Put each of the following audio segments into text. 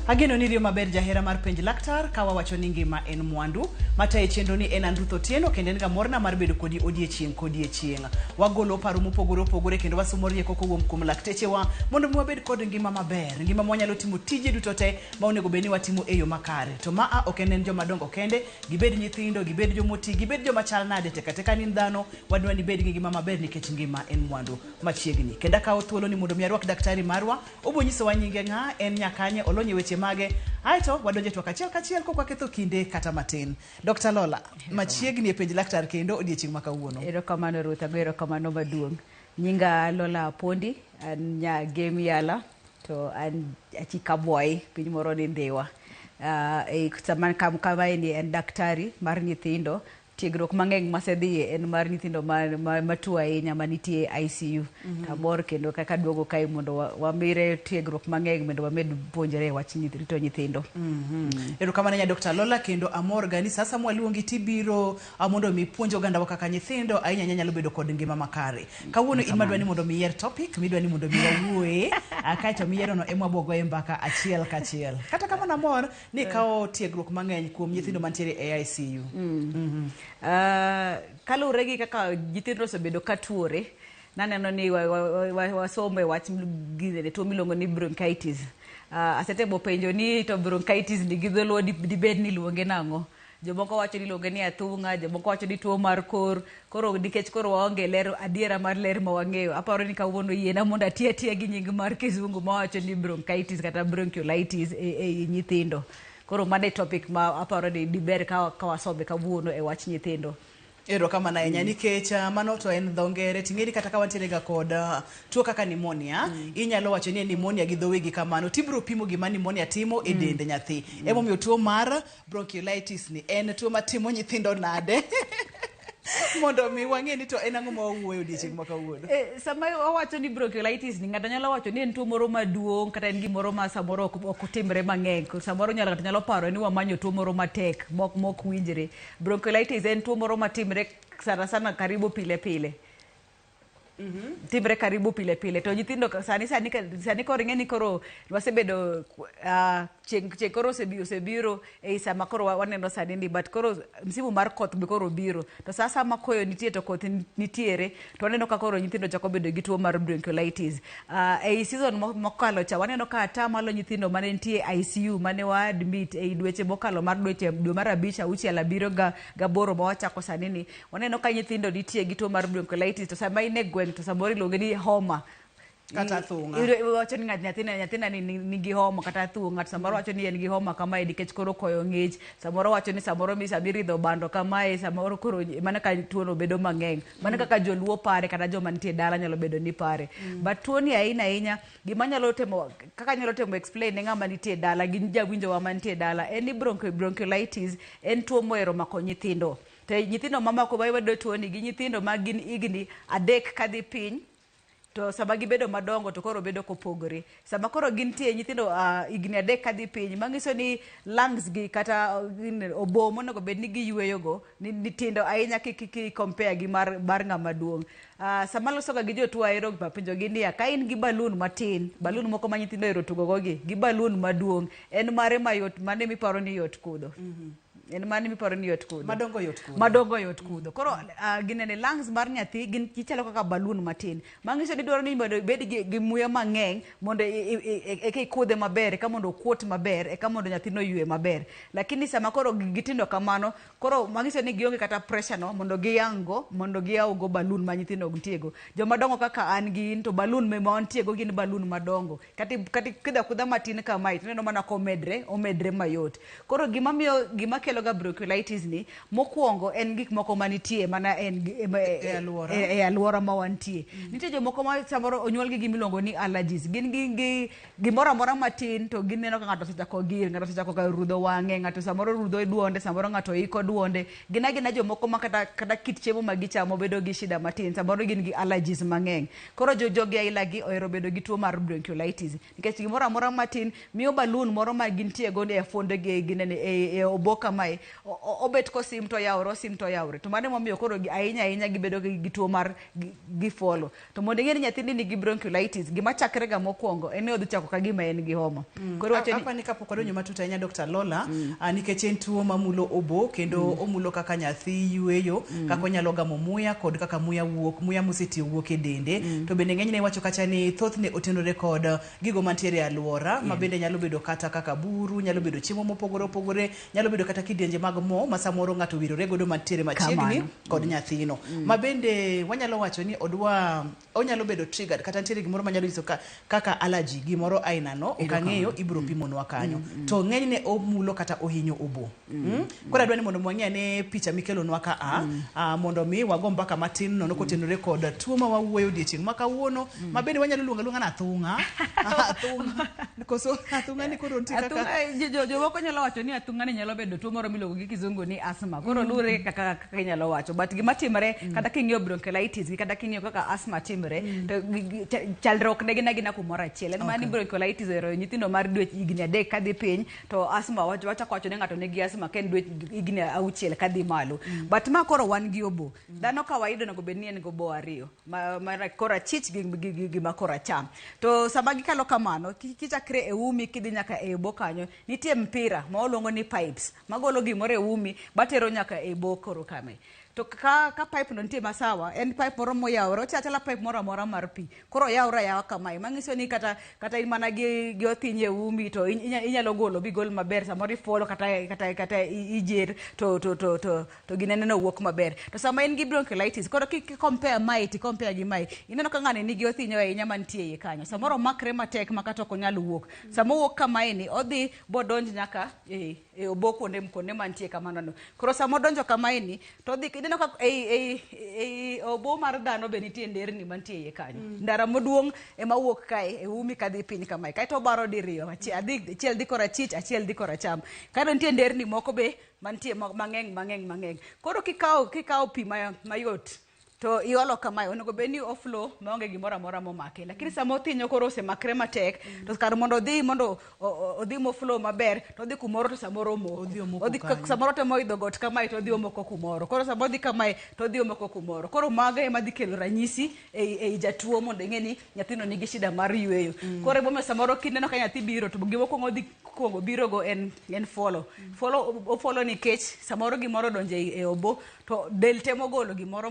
Ageno ni riyo maber jahera mar penj laktar ka wawacho ni ngima en mwandu. Mataye chenro ni en an Ruth Otieno kendo en ga morna mar bedo kodi odiechieng' kodiechieng'. Wagolo paro mopogore opogore kendo wasomo rieko kowuok kuom laktechewa mondo mi wabed kod ngima maber. Ngima mwanyalo timo tije duto te ma onego bed ni watimo e yo makare. To maa ok en en joma dongo kende, gibed nyithindo, gibed jomoti, gibed joma chal nade, tek ateka ni in dhano, wadwa ni ibed gi ngima maber nikech ngima en mwandu machiegni. Kendo akawo thuolo ni mondo mi arwak daktari marwa, obo nyisowa nyinge ng'a, en nyakanye, olony e weche mage, aeto wadonjo e twak achiel kachiel kok waketho kinde kata matin. Dr. Lola, machiegni e penj laktar kendo odiechieng' ma kawuono. Erokamano Ruth, ago erokamano maduong'. Nyinga Lola Apondi, an nya Gem Yala to an achi Kabwai, piny moro ni Ndhiwa. Sama kamaeni en daktari mar nyithindo. Tiegruok mang'eny masedhiye en mar nyithindo matuo ahinya manitie ICU. Amor kendo kaka duogo kae mondo wamire tiegruok mang'eny mondo wamed puonjore e wach rito nyithindo. Erokamano ahinya Dr. Lola kendo amor ga ni sasa mwaluongi tibiro mondo mi puonj ogandawa kaka nyithindo ahinya ahinya nyalo bedo kod ngima makare. Kawuono in madwa ni mondo mi yier topic midwa ni mondo mi wawuoye kaeto miyiero no ema wabiro goye mbaka achiel kachiel. Kata kamano amor ni ikawo tiegruok mang'eny kuom nyithindo mantiere e ICU. Kaluwore gi kaka nyithindo osebedo ka tuore, naneno ni wasomo e wach tuo miluongo ni bronchitis. Asetemo penjo ni to bronchitis ni gi dholuo dibed ni iluonge nang'o? Jomoko wacho ni iluonge ni athung'a, jomoko wacho ni tuo mar kor. Koro nikech koro waonge ler adiera mar ler ma wang'eyo, aparo ni kawuono yiena mondo ati atiya gi nying mar kizungu mawacho ni bronchitis kata bronchiolitis e nyithindo. Koro mano e topic ma aparo ni diber ka wasome kawuono e wach nyithindo. Erokamano ahinya nikech mano to en dho ngere ting'eni kata ka wantiere ga kod tuo kaka pneumonia inyalo wacho ni en pneumonia gi dho wegi kamano tibiro pimo gima pneumonia timo e dend nyathi. Emomiyo tuo mar bronchiolitis ni en tuo matimo nyithindo nade mondo mi wang'e ni to en ang'o ma wawuoyo odiechieng' ma kawuono. Sama wawacho ni bronchiolitis ni ng'ato nyalo wacho ni en tuo moro maduong' kata en gimoro ma samoro ok timre mang'eny. Samoro ng'ato nyalo paro ni wamanyo tuo moro matek mok winjre. Bronchiolitis en tuo moro matimre sana sana karibu pile pile. Timre karibu pile pile to nyithindo sani sani sani koro ing'e ni koro wasebedo chieng' koro osebiro ei sama koro waneno sani ni but koro msimu mar koth be koro biro to sa sama koyo nitie to koth nitiere to waneno ka koro nyithindo chako bedo gi tuo mar bronchiolitis. Ei season mokalo cha waneno ka atamalo nyithindo mane nitie ICU mane wa admit ei dweche mokalo mar dweche dwe mar abich, auchiel, abiriyo gaboro ma wachako sani ni waneno ka nyithindo nitie gi tuo mar bronchiolitis to sama in e gweng' to samoro iluonge ni homa. Kata athung'a. Iwacho ni nyathina ni nigi homa kata athung'a to samoro wacho ni en gi homa kamae nikech koro koyo ng'ich, samoro wacho ni samoro sama iridho bando kamae, samoro koro mana ka tuono bedo mang'eny. Mana kaka joluo pare kata joma nitie dala nyalo bedo ni pare. But tuoni ahinya ahinya gima anyalo temo kaka anyalo temo explain ne ng'ama nitie dala gi jawinjowa mantie dala en ni bronchiolitis en tuo mohero mako nyithindo. To nyithindo mamako mayudo tuoni gi nyithindo ma gin higni 3 kadhi piny to sama gibedo madongo to koro bedo kopogore. Sama koro gintie nyithindo higni 3 kadhi piny manyiso ni lungs gi kata obo monego bed ni giyweyo go ni tindo ahinya ki compare gi mar ng'ama duong'. Sama aloso ga gi jotuo ahero penjo gi niya, ka in gi balloon matin, balloon moko ma nyithindo ohero tugo go gi, gi balloon maduong', en mare mayot, mane miparo ni yot kudho? En mane miparo ni yot kudho? Madongo yot kudho. Madongo yot kudho. Koro ginene lungs mar nyathi gin gichalo kaka balloon matin. Manyiso ni dwaro ni mondo ibed gi muya mang'eny mondo eka ikudhe maber, eka mondo okuot maber, eka mondo nyathino oywe maber. Lakini sama koro gitindo kamano, koro manyiso ni gionge kata pressure no mondo giyang go, mondo giyaw go balloon ma nyithindo nitiego. Joma dongo kaka an gi in to balloon ma wantiego gin balloon madongo. Kata kidho akudha matin kamae tineno mana komedre, omedre mayot. Koro gima miyo gima kelo ga bronchiolitis ni mokwongo en gik moko manitie mana en e alwora ma wantie. Nitie jomoko ma samoro onyuol gi gima iluongo ni allergies. Gin gi gimoro amora matin to gineno ka ng'ato osechako gir, ng'ato osechako ka rudho wang'e, ng'ato samoro rudho duonde, samoro ng'ato iko duonde. Gin agina jomoko ma kata kit chiemo ma gichamo bedo gi shida matin, samoro gin gi allergies mang'eny. Koro jogi aila gi ohero bedo gi tuo mar bronchiolitis nikech gimoro amora matin miyo balloon moro ma gintie go e fuonde gi ginene e oboka kamae, obet kosim to yawre, osim to yawre. To mano emomiyo koro ahinya ahinya gibedo gi tuo mar gifuolo. To mondo ing'e ni nyathini nigi bronchiolitis, gima chakre ga mokwongo en ni odhi chako ka gima en gi homa. Koro wacho ni Apani kapok wadonjo matut ahinya, Dr. Lola, nikech en tuo mamulo obo kendo omulo kaka nyathi yweyo, kaka onyalo gamo muya kod kaka muya wuok, muya mosetiyo wuok e dende. To bende ng'enyne iwacho kacha ni thothne otenore kod gigo mantiere e alwora, ma bende nyalo bedo kata kaka buru, nyalo bedo chiemo mopogore opogore, nyalo bedo kata kidienje mag mo ma samoro ng'ato wirore godo mantiere machiegni Kamano. kod nyathino. Ma bende wanyalo wacho ni odwa onyalo bedo triggered kata nitiere gimoro manyalo nyiso kaka allergy, gimoro aina no, ok ang'eyo, ibiro pimonwa kanyo. To ng'enyne omulo kata ohinyo obo. Koro adwa ni mondo wang'i ane picha mikelonwa ka a mondo mi wago mbaka matin nono kotenore kod tuo ma wawuoyo odiechieng' ma kawuono, ma bende wanyalo luongo aluonga ni athung'a. Athung'a. Koso athung'a ni koro nitie kaka Athung'a, jomoko nyalo wacho ni athung'a ni nyalo bedo tuo moro miluongo gi kizungu ni asthma. Koro luwore kaka inyalo wacho. But gima timore, kata king'iyo bronchiolitis gi kata king'iyo kaka asthma timore, to chalruok ne gin agina kumoro achiel. En mana ni bronchiolitis ohero nyithindo mar dwe higni 3 kadhi piny, to asthma wachako wacho ni ng'ato nigi asthma ka en dwe higni 6 kadhi malo. But ma koro wan gi obo. Dhano kawaida onego bed ni en gi obo ariyo, ma korachich gi ma koracham. To sama gikalo kamano, kichakre e umi kidhi nyaka e obo kanyo, nitie mpira ma waluongo ni pipes, magolo gimoro e umi batero nyaka e obo koro kame. To ka pipe no nitie masawa, en pipe moro moyawore, ochalo achala pipe moro amora mar pi. Koro oyawore ayawa kamae, manyiso ni kata in mana gi othiny e umi to inyalo golo bigol maber, samoro ifuolo kata ijer to ginene no wuok maber. To sama in gi bronchiolitis, koro ki compare mae ti compare gi mae, ineno ka ng'ani nigi othinyo ahinya mantie iye kanyo. Samoro omakre matek ma kata ok onyal wuok. Sama owuok kamae ni, odhi bodonj nyaka e obo kuonde mantie kamano no. Koro sama odonjo kamae ni, to odhi, ineno ka ei obo mar dhano be nitie nderni mantie iye kanyo. Ndara maduong' ema wuok kae e umi kadhi piny kamae. Kaeto obaro diriyo, achiel dhi korachich, achiel dhi koracham. Kaeto nitie nderni moko be mantie mang'eny, mang'eny, mang'eny. Koro kikawo pi mayot to iolo kamae, onego bed ni oflow maonge gimoro amora momake. Lakini sama othinyo koro osemakre matek, to kar mondo odhi mondo odhi moflow maber, to odhi kumoro to samoro omoko. Odhi omoko Odhi kanyo. samoro temo idho got kamae to odhi omoko kumoro. Koro sama odhi kamae to odhi omoko kumoro. Koro mago ema dhi kelo ranyisi ei jatuo mondo ing'e ni nyathino nigi shida mar yweyo. Koro emomiyo samoro kineno ka nyathi biro to gima okuongo odhi kuongo biro go en fuolo. Fuolo, ofuolo nikech samoro gimoro odonjo e obo to del temo golo gimoro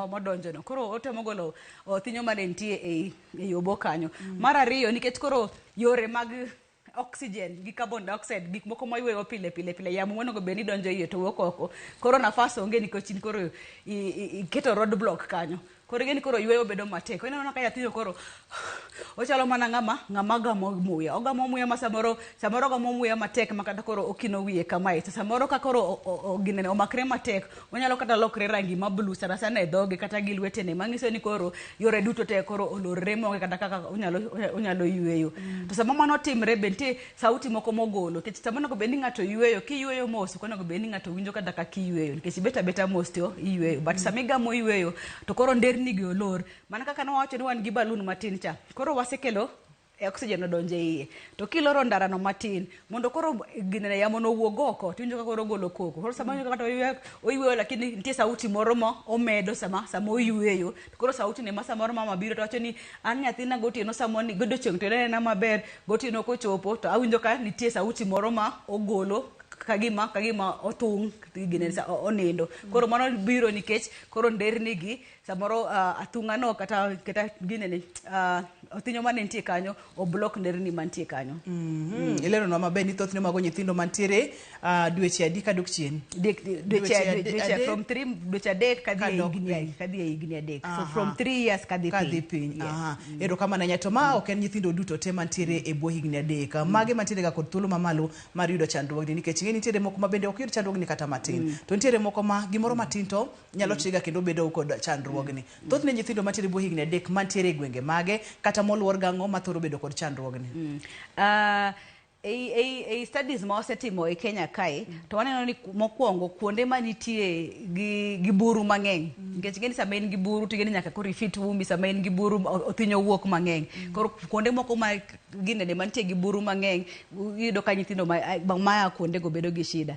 modonjo no. Koro otemo golo othinyo mane nitie ei obo kanyo. Mar ariyo, nikech koro yore mag oxygen gi carbon dioxide, gik moko mayweyo pile pile pile, yamo monego bed ni donjo iye to wuok oko. Koro nafas onge nikech in koro iketo road block kanyo. Koro ing'e ni koro yweyo bedo matek. Koro ineno ka nyathino koro ochalo mana ng'ama gamo muya. Ogamo muya ma samoro ogamo muya matek ma kata koro okino wiye kamae. To samoro ka koro ginene omakre matek, onyalo kata lokre rangi ma blue sana sana e dhoge kata gi lwetene, manyiso ni koro yore duto te koro olorre maonge kata kaka onyalo yweyo. To sama mano timre be nitie sauti moko mogolo, nikech sama onego bed ni ng'ato yweyo, kiyweyo mos ok onego bed ni ng'ato winjo kata kaka iyweyo, nikech ibet abeta mos to iyweyo. But sama igamo yweyo to koro nderni gi olor. Mana kaka nowacho ni wan gi balloon matin cha, koro wasekelo oxygen odonjo e iye. To kiloro ndarano matin, mondo koro ginene yamo no owuog oko, tiwinjo ka koro ogolo koko. Koro sama iwinjo ka ng'ato oyweyo, lakini nitie sauti moro ma omedo sama oyweyo. To koro sauti ne ma samoro mama biro to wacho ni an nyathina gotieno samo ni godiochieng' to inena maber, gotieno kochopo to awinjo ka nitie sauti moro ma ogolo kagima othung' ginene sa onindo. Koro mano biro nikech koro nderni gi samoro, athung'a no kata ginene, othinyo mane nitie kanyo oblok nderni mantie kanyo. Ileronwa maber ni thothne mago nyithindo mantiere dweche adi kadok chien? Dweche Dweche dweche adek? from 3, dweche 3 kadhi e Kadok higni piny. kadhi e higni 3. So from 3 years kadhi Kadhi piny. piny. Yes. Erokamano ahinya. To ma ok en nyithindo duto te mantiere e bwo higni 3. Mage mantiere ga kod thuolo mamalo mar yudo chandruogni, nikech ing'e nitiere moko ma bende ok yud chandruogni kata matin. To nitiere moko ma gimoro matin to nyalo trigger kendo bedo kod chandruogni. Thothne nyithindo mantiere e bwo higni 3 mantiere e gwenge mage kata moluor gang'o mathoro bedo kod chandruogni? Ei studies ma osetimo e Kenya kae, to waneno ni mokwongo kuonde manitie gi buru mang'eny. Nikech ing'e ni sama in gi buru to ing'e ni nyaka koro ifit umi, sama in gi buru othinyo wuok mang'eny. Koro kuonde moko ma ginene mantie gi buru mang'eny, iyudo ka nyithindo maya kuondego bedo gi shida.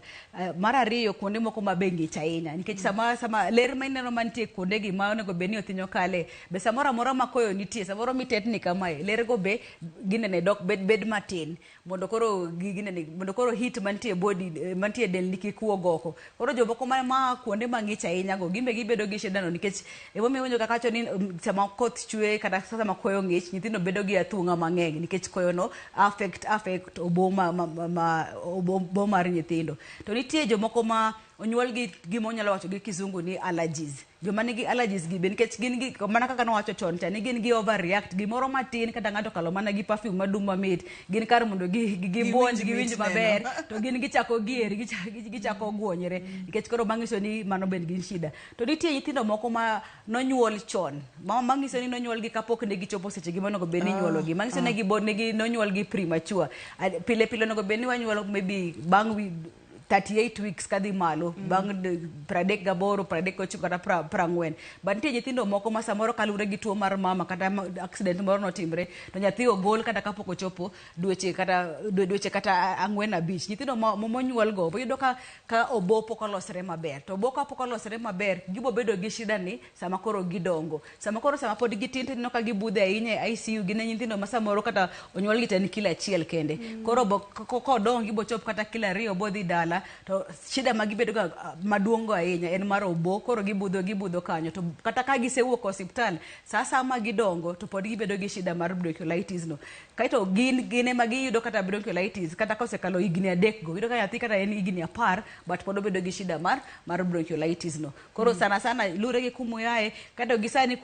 Mar ariyo, kuonde moko ma be ng'ich ahinya, nikech sama ler ma ineno mantie kuondegi ma onego bed ni othinyo kale, be samoro amora ma koyo nitie, samoro mitetni kamae, ler go be ginene dok bed matin, mondo koro ginene, mondo koro heat mantie e body, mantie e del ni kik wuog oko. Koro jomoko ma kuonde mang'ich ahinya go, gin be gibedo gi shida no, nikech emomiyo iwinjo kaka wacho ni sama koth chwe kata sama koyo ng'ich, nyithindo bedo gi athung'a mang'eny, nikech koyo no affect obo ma obo mar nyithindo. To nitie jomoko ma onyuol gi gima onyalo wacho gi kizungu ni allergies. Joma nigi allergies gi be, nikech gin gi, mana kaka nowacho chon cha, ni gin gi overreact gimoro matin, kata ng'ato okalo mana gi perfume madum mamit, gin kar mondo gibuonj, giwinj maber, to gin gichako gier, gichako guonyre, nikech koro manyiso ni mano bende gin shida. To nitie nyithindo moko ma nonyuol chon, manyiso ni nonyuol gi kapok ne gichopo seche gi monego bed ni inyuolo gi, manyiso ni negi nonyuol gi premature. Pile pile onego bed ni wanyuolo maybe bang' 38 weeks kadhi malo, bang' 38, 39 kata 40. But nitie nyithindo moko ma samoro kaluwore gi tuo mar mama kata accident moro notimre, to nyathi ogol kata kapok ochopo dweche kata dweche kata 4, 5. Nyithindo monyuol go iyudo ka obo pok olosre maber. To obo kapok olosre maber, gibo bedo gi shida ni sama koro gidongo. Sama koro sama pod gitin to ineno ka gibudho ahinya e ICU, gin e nyithindo ma samoro kata onyuol gi to en kilo 1 kende. Koro kodongo gibo chop kata kilo 2 bodhi dala, to shida ma gibedo ga maduong' go ahinya en mar obo, koro gibudho kanyo. To kata ka gisewuok e osiptal, sa asaya ma gidongo to pod gibedo gi shida mar bronchiolitis no. Kaeto gin ema giyudo kata bronchiolitis kata kosekalo higni 3 go, iyudo ka nyathi kata en higni 10 but pod obedo gi shida mar bronchiolitis no. Koro sana sana lure gi kumoyae, kata gi sani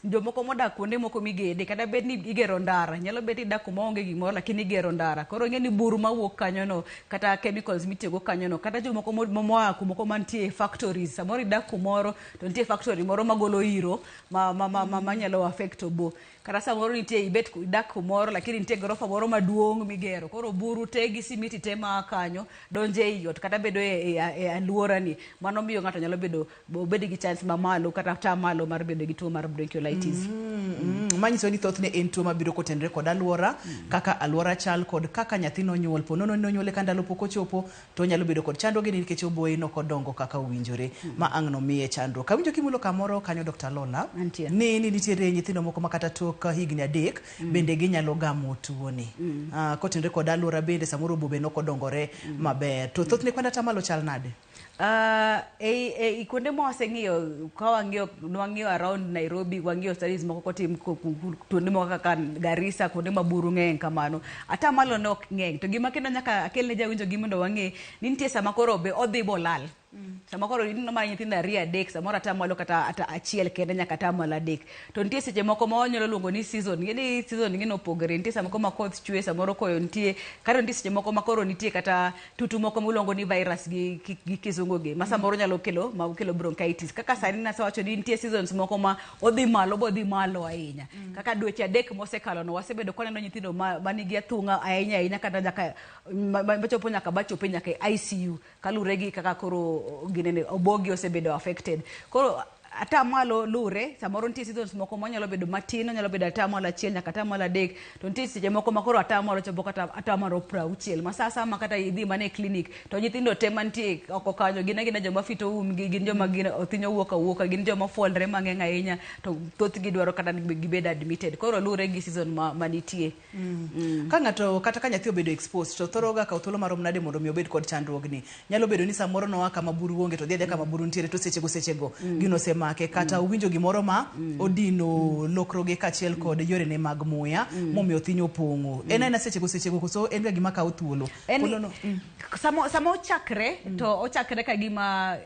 jomoko modak kuonde moko migede, kata bed ni igero ndara, nyalo bet ni idak kuma onge gimoro lakini igero ndara. Koro ing'e ni buru mawuok kanyo no, kata chemicals mitiyogo kanyo no, kata jomoko moa kumoko mantie factories, samoro idak kumoro to nitie factory moro magolo iro manyalo affect obo. Kata samoro nitie ibet idak kumoro lakini nitie gorofa moro maduong' migero, koro buru te gi simiti te maa kanyo donjo ei ot kata bedo e aluorani. Mano miyo ng'ato nyalo bedo obed gi chance mamalo kata tamalo mar bedo gi tuo mar bronchiolitis. Manyiso ni thothne en tuo mabiro kotenore kod aluora, kaka aluora chal kod kaka nyathi nonyuol. Po nono ni nonyuole ka ndalo pok ochopo, to onyalo bedo kod chandruoge nikech oboye nokodongo kaka owinjore, ma ang' nomiye chandruok. Awinjo kimulo kamoro kanyo, Dr. Lola, ni nitiere nyithindo moko ma kata tok higni 3 bende ginyalo gamo tuoni. Kotenore kod aluora bende samoro obo be nokodongore maber. To thothne kwan atamalo chal nade? E kuonde ma waseng'iyo, ka wang'iyo, nwang'iyo around Nairobi, wang'iyo studies moko kotim kuonde moko kaka Garissa, kuonde ma buru ng'eny kamano, atamalo ne ok ng'eny. To gima kendo nyaka akel ne jawinjo gi mondo wang'e ni nitie sama koro be odhi bolal. Sama koro ineno mana nyithindo 2, 3, samoro atamalo kata 1 kende nyaka atamalo 3. To nitie seche moko ma wanyalo luongo ni season, ing'e ni season ing'e ni opogore. Nitie sama ma koth chwe, samoro koyo nitie, kata nitie seche moko ma koro nitie kata tutu moko miluongo ni virus gi kizungu gi, ma samoro nyalo kelo, ma kelo bronchitis. Kaka sani nasewacho ni nitie seasons moko ma odhi malo bodhi malo ahinya. Kaka dweche 3 mosekalo no, wasebedo ka waneno nyithindo ma nigi athung'a ahinya ahinya, kata nyaka machopo nyaka bachope nyaka e ICU, kaluwore gi kaka koro ginene obogi osebedo affected. Koro atamalo lure, samoro nitie seasons moko manyalo bedo matin, onyalo bedo atamalo 1 nyaka atamalo 3, to nitie seche moko ma koro atamalo chopo kata atamalo 60, ma sa asaya ma kata idhi mana e clinic to nyithindo te mantie oko kanyo gin agina joma fito umgi, gin joma gin othinyo wuok awuoka, gin joma fuolre mang'eny ahinya, to thothgi dwaro kata ni gibed admitted. Koro lure gi season manitie. Ka ng'ato kata ka nyathi obedo exposed, to thoro ga kawo thuolo marom nade mondo mi obed kod chandruogni? Nyalo bedo ni samoro noa kama buru onge to dhi adhiya kama buru nitiere, to sechego gino osemake, kata owinjo gimoro ma odino lokroge kaachiel kod yorene mag muya, momiyo thinyo opong'o. En aena sechego koso en ga gima kawo thuolo? Sama ochakre, to ochakre ka gima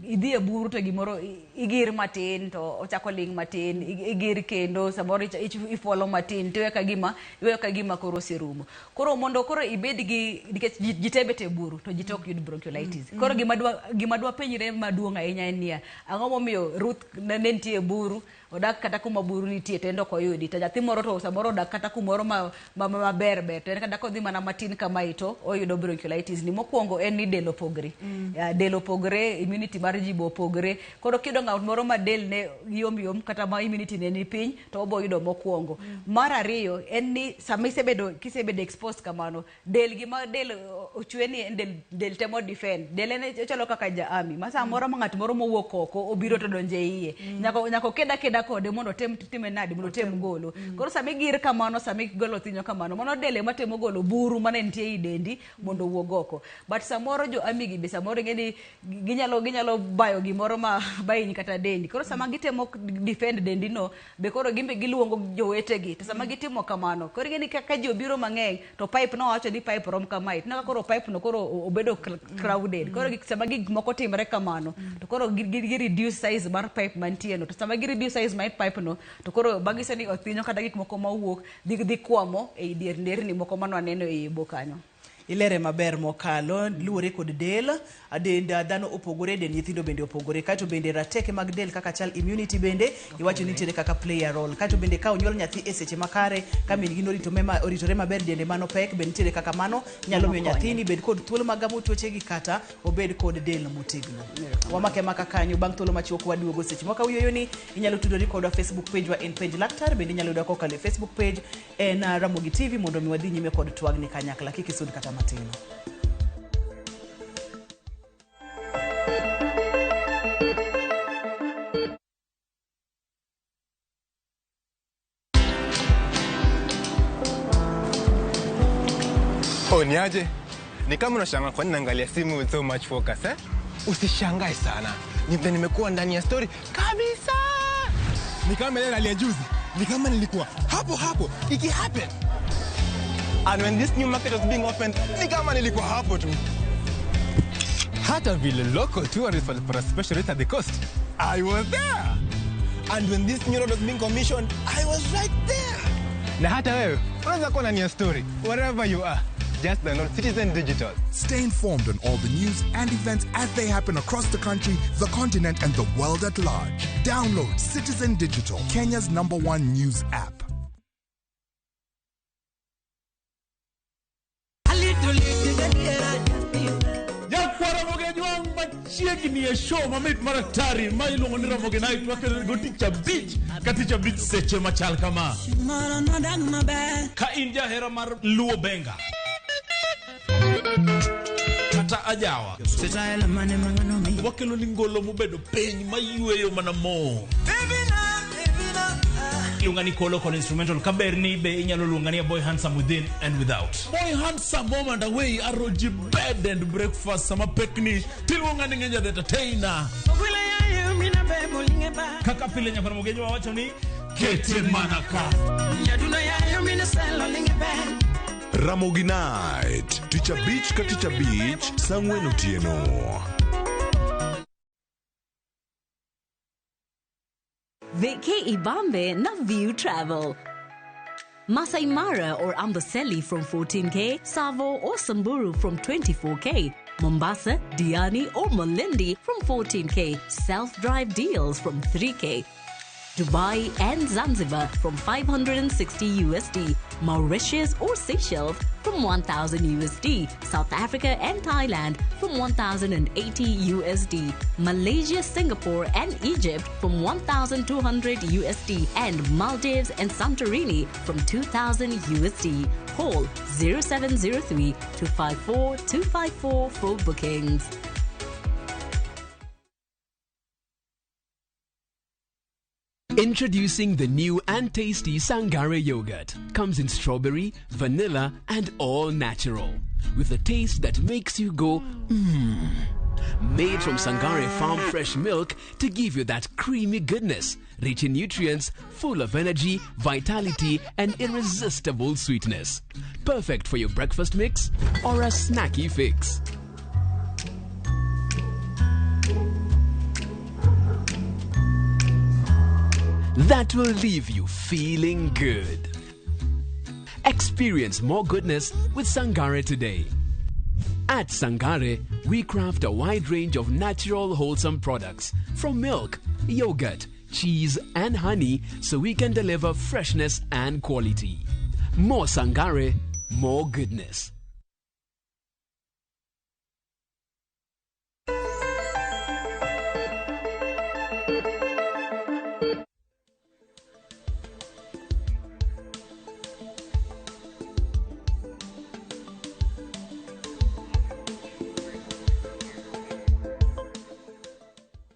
idhi e buru to gimoro igir matin, to ochako ling' matin, igir kendo, samoro ifuolo matin, to iweyo ka gima koro oserumo. Koro mondo koro ibed gi, nikech ji te bet e buru, to ji te ok yud bronchiolitis. Koro gima dwa penjre maduong' ahinya en niya, ang'o momiyo Ruth ne nitie e buru, odak kata kuma buru nitie to en ok oyudi to nyathi moro to samoro odak kata kumoro ma, ma, ma maber ber to en kata kodhi mana matin kamae to oyudo bronchiolitis ni mokwongo en ni del opogre del opogre immunity mar ji be opogre koro kiyudo ng'at moro ma del ne yom yom kata ma immunity ne ni piny to obo yudo mokwongo mar ariyo en ni sama isebedo kisebedo exposed kamano del gima del ochwe ni en del, del temo defend del en ochalo kaka ja army ma samoro ma ng'at moro mowuok oko obiro to donjo e iye nyaka nyaka oked akeda kode mondo otem time nade mondo otem golo koro sama igir kamano sama igolo thinyo kamano mano del ema temo golo buru mane nitie ei dendi mondo owuog oko but samoro jo army gi be samoro ing'e ni ginyalo ginyalo bayo gimoro ma bahiny kata dendi koro sama gitemo defend dendi no be koro gimbe giluongo jowetegi to sama gitimo kamano koro ing'e ni ka ji obiro mang'eny to pipe no wacho ni pipe rom kamae tineno ka koro pipe no koro obedo crowded koro sama gik moko timre kamano to koro gi reduce size mar pipe mantie no to sama gi reduce size mar pipe no to koro manyiso ni othinyo kata gik moko mawuok dhi kwamo ei dier nderni moko mane waneno ei bo kanyo Ilere maber mokalo luwore kod del dend dhano opogore dend nyithindo bende opogore kaeto bende rateke mag del kaka chal immunity bende iwacho ni nitiere kaka play a role kaeto bende ka onyuol nyathi e seche makare ka min gi norito oritore maber dende mano pek bende nitiere kaka mano nyalo miyo nyathini bed kod thuolo mag gamo tuoche gi kata obed kod del motegno wamake maka kanyo bang' thuolo machuok waduogo seche moko awuoyo ni inyalo tudori kodwa Facebook page wa en page laktar bende inyalo yudo kokalo e Facebook page en Ramogi TV mondo mi wadhi nyime kod twagni kanyakla kik isud kata matin. Oh, niaje? Ni kama unashangaa kwa nini naangalia simu with so much focus, eh? Usishangae sana. Ni vile nimekuwa ndani ya story kabisa. Ni kama ile hali ya juzi. Ni kama nilikuwa hapo hapo iki happen. And when this new market was being opened, ni kama nilikuwa hapo tu. Hata vile local tourists walipata special rate at the coast. I was there. And when this new road was being commissioned, I was right there. Na hata wewe unaweza kuwa ndani ya story wherever you are. Just download Citizen Digital. Stay informed on all the news and events as they happen across the country, the continent, and the world at large. Download Citizen Digital, Kenya's #1 news app. Machiegni e show mamit maratari ma iluongo ni Ramogi Night wakelo go tich abich ka tich abich seche machal kama. Ka in jahera mar Luo Benga kata ajawa wakelo ni ngolo mobedo piny mayweyo mana mo. Iluonga ni Kolo kod instrumental kaber ni be inyalo luonga ni Boy Handsome within and without. Boy Handsome home and away aroji bed and breakfast sama pekni tiluonga ni Ngeja the entertainer. Kaka pile nyakwar Mogenyo wawacho ni kete mana ka. Ramogi Night, tich abich ka tich abich, saa ang'wen otieno. Vacay Ibambe na View Travel. Masai Mara or Amboseli from 14K, Tsavo or Samburu from 24K, Mombasa, Diani or Malindi from 14K, self-drive deals from 3K, Dubai and Zanzibar from 560 USD, Mauritius or Seychelles from 1000 USD, South Africa and Thailand from 1080 USD, Malaysia, Singapore and Egypt from 1200 USD, and Maldives and Santorini from 2000 USD. Call 0703 254 254 for bookings. Introducing the new and tasty Sangare yogurt. Comes in strawberry, vanilla, and all natural. With a taste that makes you go, mmm. Made from Sangare farm fresh milk to give you that creamy goodness, rich in nutrients, full of energy, vitality, and irresistible sweetness. Perfect for your breakfast mix or a snacky fix. That will leave you feeling good. Experience more goodness with Sangare today. At Sangare, we craft a wide range of natural, wholesome products from milk, yogurt, cheese, and honey so we can deliver freshness and quality. More Sangare, more goodness.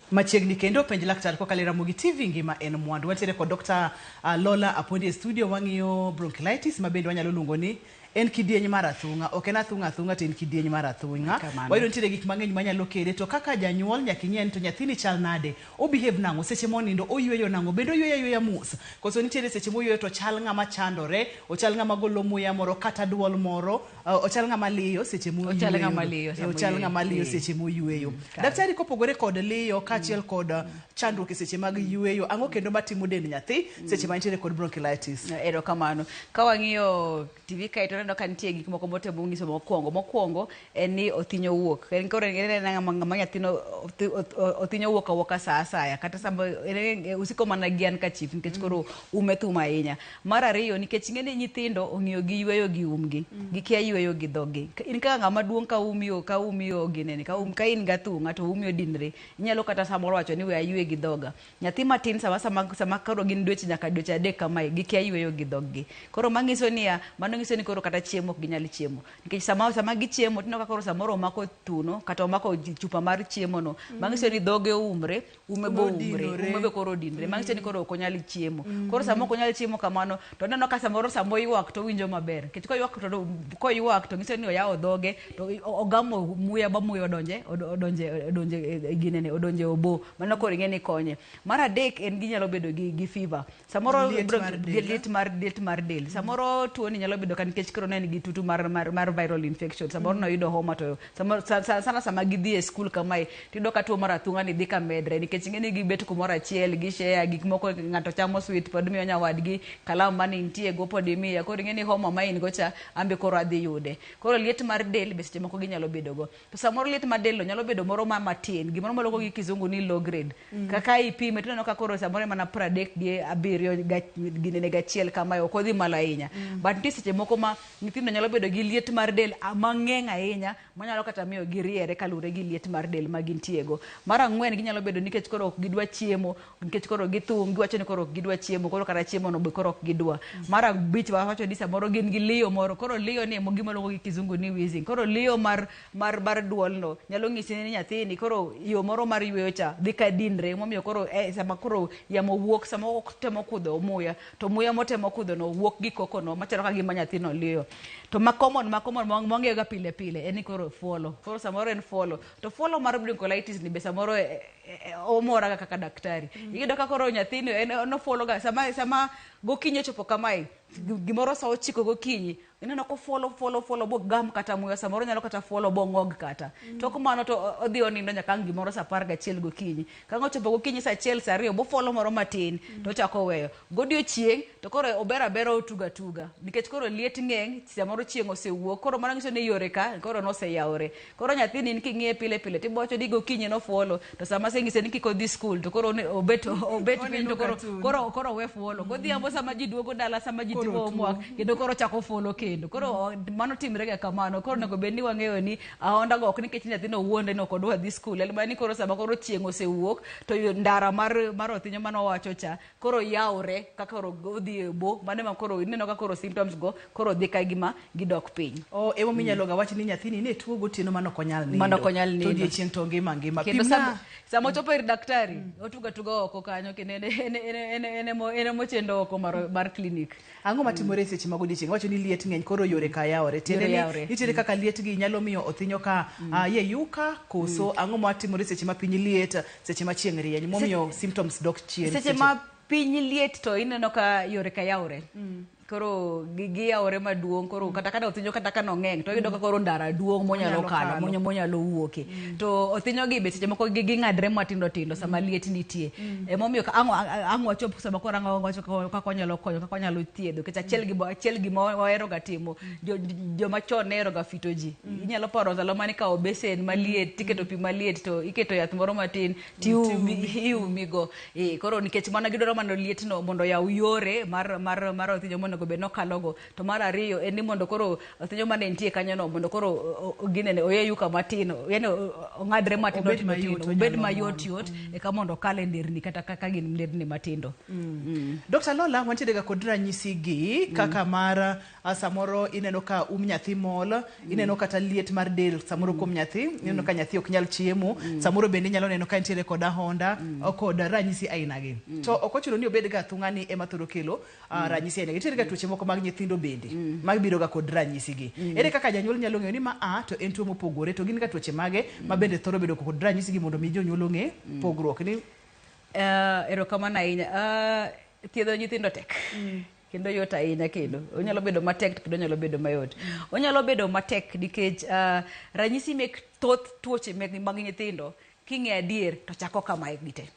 Machiegni kendo penj laktar kokalo e Ramogi TV ngima en mwandu. Wantiere kod Dr. Lola Apondi e studio wang'iyo bronchiolitis ma bende wanyalo luongo ni en kidieny mar athung'a. Ok en athung'a athung'a to en kidieny mar athung'a. Kamano. Wayudo nitiere gik mang'eny manyalo kele to kaka janyuol nyaka ing'e ni to nyathini chal nade, o behave nang'o seche monindo, oyweyo nang'o, bende oyweyo ayweya mos koso nitiere seche moyweyo to chal ng'ama chandore, ochal ng'ama golo muya moro kata duol moro, ochal ng'ama liyo seche Ochal moyweyo. ng'ama liyo sama Ochal oyweyo. ng'ama liyo Eh. seche moyweyo. Kare. Daktari kopogore kod liyo kaachiel kod chandruok e seche mag yweyo, ang'o kendo matimo dend nyathi seche ma nitiere kod bronchiolitis? Erokamano. Ka wang'iyo TV kae to waneno ka nitie gik moko motemo nyiso mokwongo. Mokwongo en ni othinyo wuok. En koro en ng'ama nyathino othinyo wuok awuoka sa asaya. Kata sama usiko mana gi handkerchief nikech koro ume thum ahinya. Mar ariyo nikech ing'e ni nyithindo ong'iyo gi yweyo gi umgi. Gikia yweyo gi dhogi. In kaka ng'ama duong' ka umiyo ginene, ka in gi athung'a to umi odinre. Inyalo kata samoro wacho ni we aywe gi dhoga. Nyathi matin sama koro gin dweche nyaka dweche 3 kamae, gikia yweyo gi dhoggi. Koro manyiso niya, mano nyiso ni koro kata chiemo ok ginyal chiemo. Nikech sama gichiemo tineno ka koro samoro omako thuno kata omako chupa mar chiemo no. Manyiso ni dhoge oumre, ume bo oumre, ume be koro odinre. Manyiso ni koro ok onyal chiemo. Koro sama ok onyal chiemo kamano, to aneno ka samoro sama oywak to owinjo maber. Nikech koywak to nyiso ni oyawo dhoge, to ogamo muya ba muya odonje ginene, odonje obo. Mano koro ing'e ni konye. Mar adek en ginyalo bedo gi fever. Samoro liet mar del. Samoro tuo ni nyalo bedo ka nikech koro ne en gi tutu mar viral infection. Samoro noyudo homa to sana sama gidhi e skul kamae, tiyudo ka tuo mar athung'a ni dhi ka medre nikech ing'e ni gibet kumoro achiel, gishare gik moko, ng'ato chamo sweet pod miyo nyawadgi, kalam mane nitie go pod imiya. Koro ing'e ni homa ma in go cha, an be koro adhi yude. Koro liet mar del be seche moko ginyalo bedo go. To samoro liet mar del no nyalo bedo moro ma matin, gimoro maloko gi kizungu ni low grade. Kaka ipime tineno ka koro samoro mana 37 ginene gachiel kamae, ok odhi malo ahinya. But nitie seche moko ma nyithindo nyalo bedo gi liet mar del mang'eny ahinya, manyalo kata miyo giriere kaluwore gi liet mar del ma gintiego. Mar ang'wen ginyalo bedo nikech koro ok gidwa chiemo, nikech koro githung', giwacho ni koro ok gidwa chiemo, koro kata chiemo no be koro ok gidwa. Mar abich wawacho ni samoro gin gi liyo moro, koro liyo ni emo gima luongo gi kizungu ni wheezing. Koro liyo mar duol no nyalo nyisi ni nyathini koro yo moro mar yweyo cha dhi ka dinre, momiyo koro sama koro yamo wuok, sama otemo kudho muya, to muya motemo kudho no wuok gi koko no machalo ka gima nyathino liyo. To ma common mwang'eyo ga pile pile en ni koro fuolo. Koro samoro en fuolo. To fuolo mar bronchiolitis ni be samoro omora ga kaka daktari. Iyudo ka koro nyathini en ofuolo ga sama gokinyi ochopo kamae, gimoro sa 9 gokinyi, ineno ko fuolo bo gam kata muya, samoro nyalo kata fuolo bo ng'og kata. Tok mano to odhi onindo nyaka ang' gimoro sa 11 gokinyi. Ka ang' ochopo gokinyi sa 1 sa 2 bo fuolo moro matin to ochako weyo. Godiochieng' to koro ober abera otuga tuga nikech koro liet ng'eny, samoro chieng' osewuok, koro mano nyiso ni yore ka koro noseyawore. Koro nyathini in king'iye pile pile tibowacho ni gokinyi nofuolo, to sama aseng'ise ni kik odhi skul to koro obet piny to koro owe fuolo. Godhiambo sama ji duogo dala, sama ji timo homework, kendo koro ochako fuolo kendo. Koro mano timre ga kamano. Koro onego bed ni wang'eyo ni ahonda go ok nikech nyathino wuonde ni ok odwa dhi skul, en mana ni koro sama koro chieng' osewuok to ndara mar othinyo mane owacho cha koro yawre ka koro odhi e bo, mano ema koro ineno ka koro symptoms go koro dhi ka gima gidok piny. Oh, emo minyalo ga wach ni nyathini ne tuo gotieno mano ok onyal nindo. Mano ok onyal nindo. To odiechieng' to ngima ngima. Kendo sama ochopo ir daktari, otuga tuga oko kanyo kendo en emochendo oko mar clinic. Ang'o matimore seche mag odiechieng'? Wacho ni liet ng'eny koro yore ka yawore. Tiende ni nitiere kaka liet gi nyalo miyo othinyo ka yeyuka koso ang'o matimore seche ma piny liet, seche ma chieng' rieny momiyo symptoms dok chien. Seche ma piny liet to ineno ka yore ka yawore. Koro giyawore maduong', koro kata ka othinyo kata ka nong'eng to iyudo ka koro ndara duong' monyalo kalo, monyalo wuoke. To othinyo gi be seche moko ging'adre matindo tindo sama liet nitie. Emomiyo ang' wachop sama koro ang' wawacho kaka wanyalo konyo, kaka wanyalo thiedho. Nikech achiel gima wahero ga timo, joma chon ne hero ga fito ji. Inyalo paro ndalo mane ikawo besen maliet, tiketo pi maliet to iketo yath moro matin tiumi go. Koro nikech mano gidwaro mana lietno mondo oyaw yore mar othinyo monego bed nokalogo. To mar ariyo en ni mondo koro othinyo mane nitie kanyono mondo koro ginene oyeyuka matin, yani ong'adre matindo Obed tindo mayot, tindo, obed onyalo mayot mol. yot eka mondo okal e nderni kata kaka gin nderni matindo. Dr. Lola, wantiere ga kod ranyisi gi kaka mar samoro ineno ka nyathi mol, ineno kata liet mar del samoro kuom nyathi, ineno ka nyathi ok nyal chiemo, samoro bende inyalo neno ka nitiere kod ahonda kod ranyisi aina gi. To ok ochuno ni obed ga athung'a ni ema thoro kelo ranyisi aina gi. Nitiere ga tuoche moko mag nyithindo bende mabiro ga kod ranyisi gi. Ere kaka janyuol nyalo ng'eyo ni ma a to en tuo mopogore, to gin ga tuoche mage ma bende thoro bedo kod ranyisi gi mondo mi jonyuol ong'e pogruok ni? Erokamano ahinya. Thiedho nyithindo tek. Kendo yot ahinya kendo. Onyalo bedo matek kendo onyalo bedo mayot. Onyalo bedo matek nikech ranyisi mek thoth tuoche mag nyithindo king'e adier to chako kamae gite.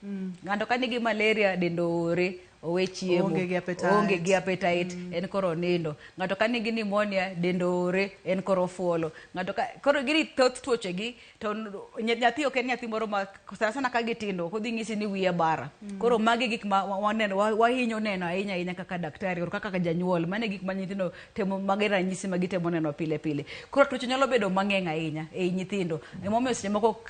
Ng'ato ka nigi malaria dende oore, owe chiemo, Oonge gi appetite. oonge gi appetite, en koro onindo. Ng'ato ka nigi pneumonia dende oore, en koro ofuolo. Ng'ato ka koro gini thoth tuoche gi to nyathi ok en nyathi moro ma sana sana ka gitindo ok odhi nyisi ni wiya bara. Koro magi gik ma waneno wahinyo neno ahinya ahinya kaka daktari or kaka janyuol. Mano e gik ma nyithindo temo, magi ranyisi ma gitemo neno pile pile. Koro tuoche nyalo bedo mang'eny ahinya ei nyithindo. Emomiyo seche moko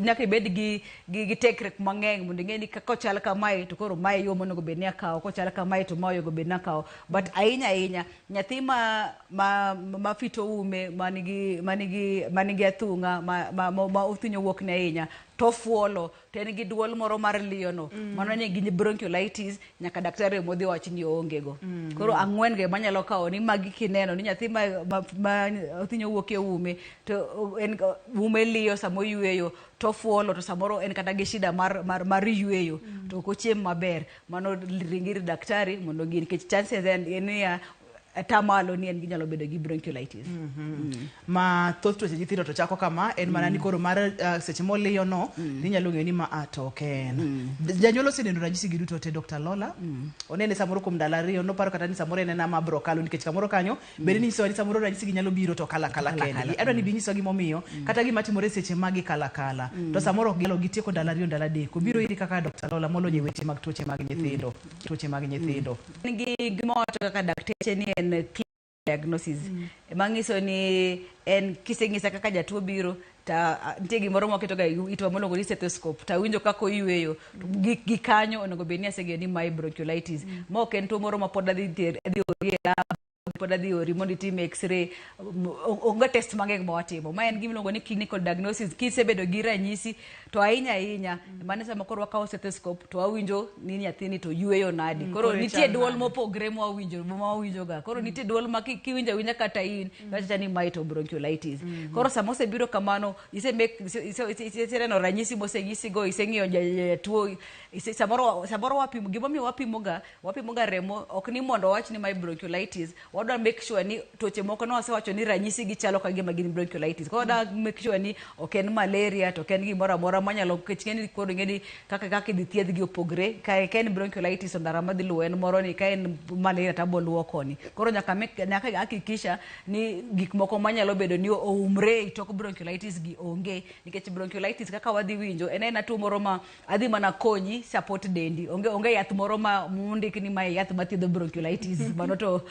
nyaka ibed gi tekre mang'eny mondo ing'e ni kochal kamae to koro mae yo monego bed ni akawo, kochal kamae to mae onego bed ni akawo. But ahinya ahinya nyathi ma fito ume, manigi athung'a, ma othinyo wuok ne ahinya, to fuolo, to en gi duol moro mar liyono. Mano ni gi bronchiolitis, nyaka daktari modhi wach ni oonge go. Koro ang'wen go ema nyalo kawo ni magi kineno ni nyathi ma othinyo wuok e ume, to en ume liyo sama oyueyo, to fuolo, to samoro en kata gi shida mar yueyo, to ok ochiem maber. Mano ring ir daktari mondo ng'i, nikech chances en niya atamalo ni en ginyalo bedo gi bronchiolitis. Ma thoth tuoche nyithindo to chako kama, en mana ni koro mar seche moliyo no, inyalo ng'eyo ni ma a to ok en. Janyuol oseneno ranyisi gi duto te, Dr. Lola. Onene samoro kuom ndalo ariyo, noparo kata ni samoro en ena ma bro kalo, nikech kamoro kanyo bende ninyisowa ni samoro ranyisi gi nyalo biro to kala kala kendgi. Adwa ni bi nyisowa gimomiyo, kata gima timore seche ma gikala kala. To samoro ok ginyalo gitieko ndalo ariyo ndalo adek. Obiro iri kaka Dr. Lola molony e weche mag tuoche mag nyithindo. Tuoche mag nyithindo. Gi gima wacho kaka dakteche ni en diagnosis. Manyiso ni en kiseng'isa kaka jatuo biro ta nitie gimoro mwaketo ga itwa miluongo ni stethoscope, tawinjo kaka oyueyo gi kanyo onego bed ni aseng'eyo ni mae bronchiolitis. Ma ok en tuo moro ma pod adhi ori e lab, pod adhi ori mondo itim x-ray, onge test mang'eny ma watimo. Ma en gima iluongo ni clinical diagnosis. Kisebedo gi ranyisi to ahinya ahinya mano sama koro wakawo stethoscope to wawinjo ni nyathini to yueyo nadi. Koro nitie duol mopogre ma wawinjo ga. Koro nitie duol ma kiwinjo awinja kata in iwacho ni mae to bronchiolitis. Koro sama osebiro kamano, iseneno ranyisi moseng'isigo, iseng'iyo jatuo, samoro wapimo. Gimomiyo wapimo ga remo ok ni mondo wawach ni mae bronchiolitis, wadwa make sure ni tuoche moko ne wasewacho ni ranyisi gi chalo ka gima gin bronchiolitis. Koro wadwa make sure ni ok en malaria to ok en gimoro amora manyalo, nikech ing'eni koro ing'eni kaka idhi thiedhgi opogre. Ka en bronchiolitis to ndara madhi luwo en moro ni, ka en malaria to abo luwo koni. Koro nyaka hakikisha ni gik moko manyalo bedo ni oumre e tok bronchiolitis gi onge, nikech bronchiolitis kaka wadhi winjo en aena tuo moro ma adhi mana konyi support dendi. Onge yath moro ma mondik ni mae yath mathiedho bronchiolitis. Mano to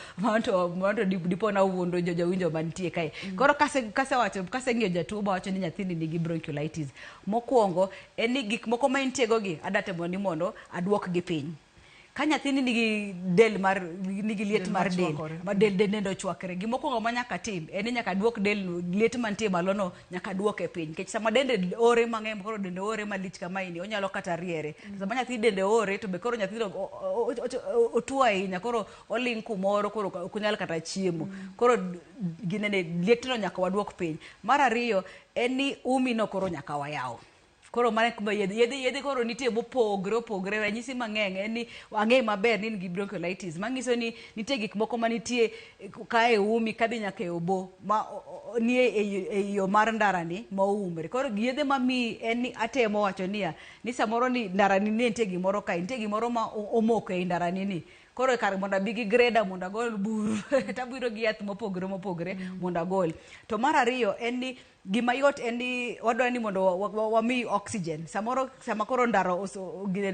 dipo na wuondo jowinjo mantie kae. Koro kasewacho, kaseng'iyo jatuo mawacho ni nyathini nigi bronchiolitis, mokwongo en ni gik moko ma entie go gi adwa temo ni mondo aduok gi piny. Ka nyathini nigi del mar nigi liet mar del ma del dende ochwakre, gimokwongo ma nyaka tim en ni nyaka duok del liet mantie malo no, nyaka duoke piny, nikech sama dende ore mang'eny, koro dende ore malich kamaeni, onyalo kata riere. Sama nyathi dende ore to be koro nyathi otuo ahinya, koro oling' kumoro, koro ok onyal kata chiemo. Koro ginene lietno nyaka waduok piny. Mar ariyo en ni umi no koro nyaka wayaw. Koro mano e kuma yedhe yedhe yedhe koro nitie mopogre opogre. Ranyisi mang'eny en ni ang'e maber ni in gi bronchiolitis, manyiso ni nitie gik moko manitie ka e umi kadhi nyaka e obo ma nie e yo mar ndarani ma oumre. Koro yedhe mamiyi en ni atemo wacho niya ni samoro ni ndarani ni nitie gimoro kae, nitie gimoro ma omoko ei ndarani ni. Koro kar mondo abi gi grader mondo agol buru tabiro gi yath mopogre mopogre mondo agol. To mar ariyo en ni gima yot en ni wadwa ni mondo wamiyi oxygen. Samoro sama koro ndara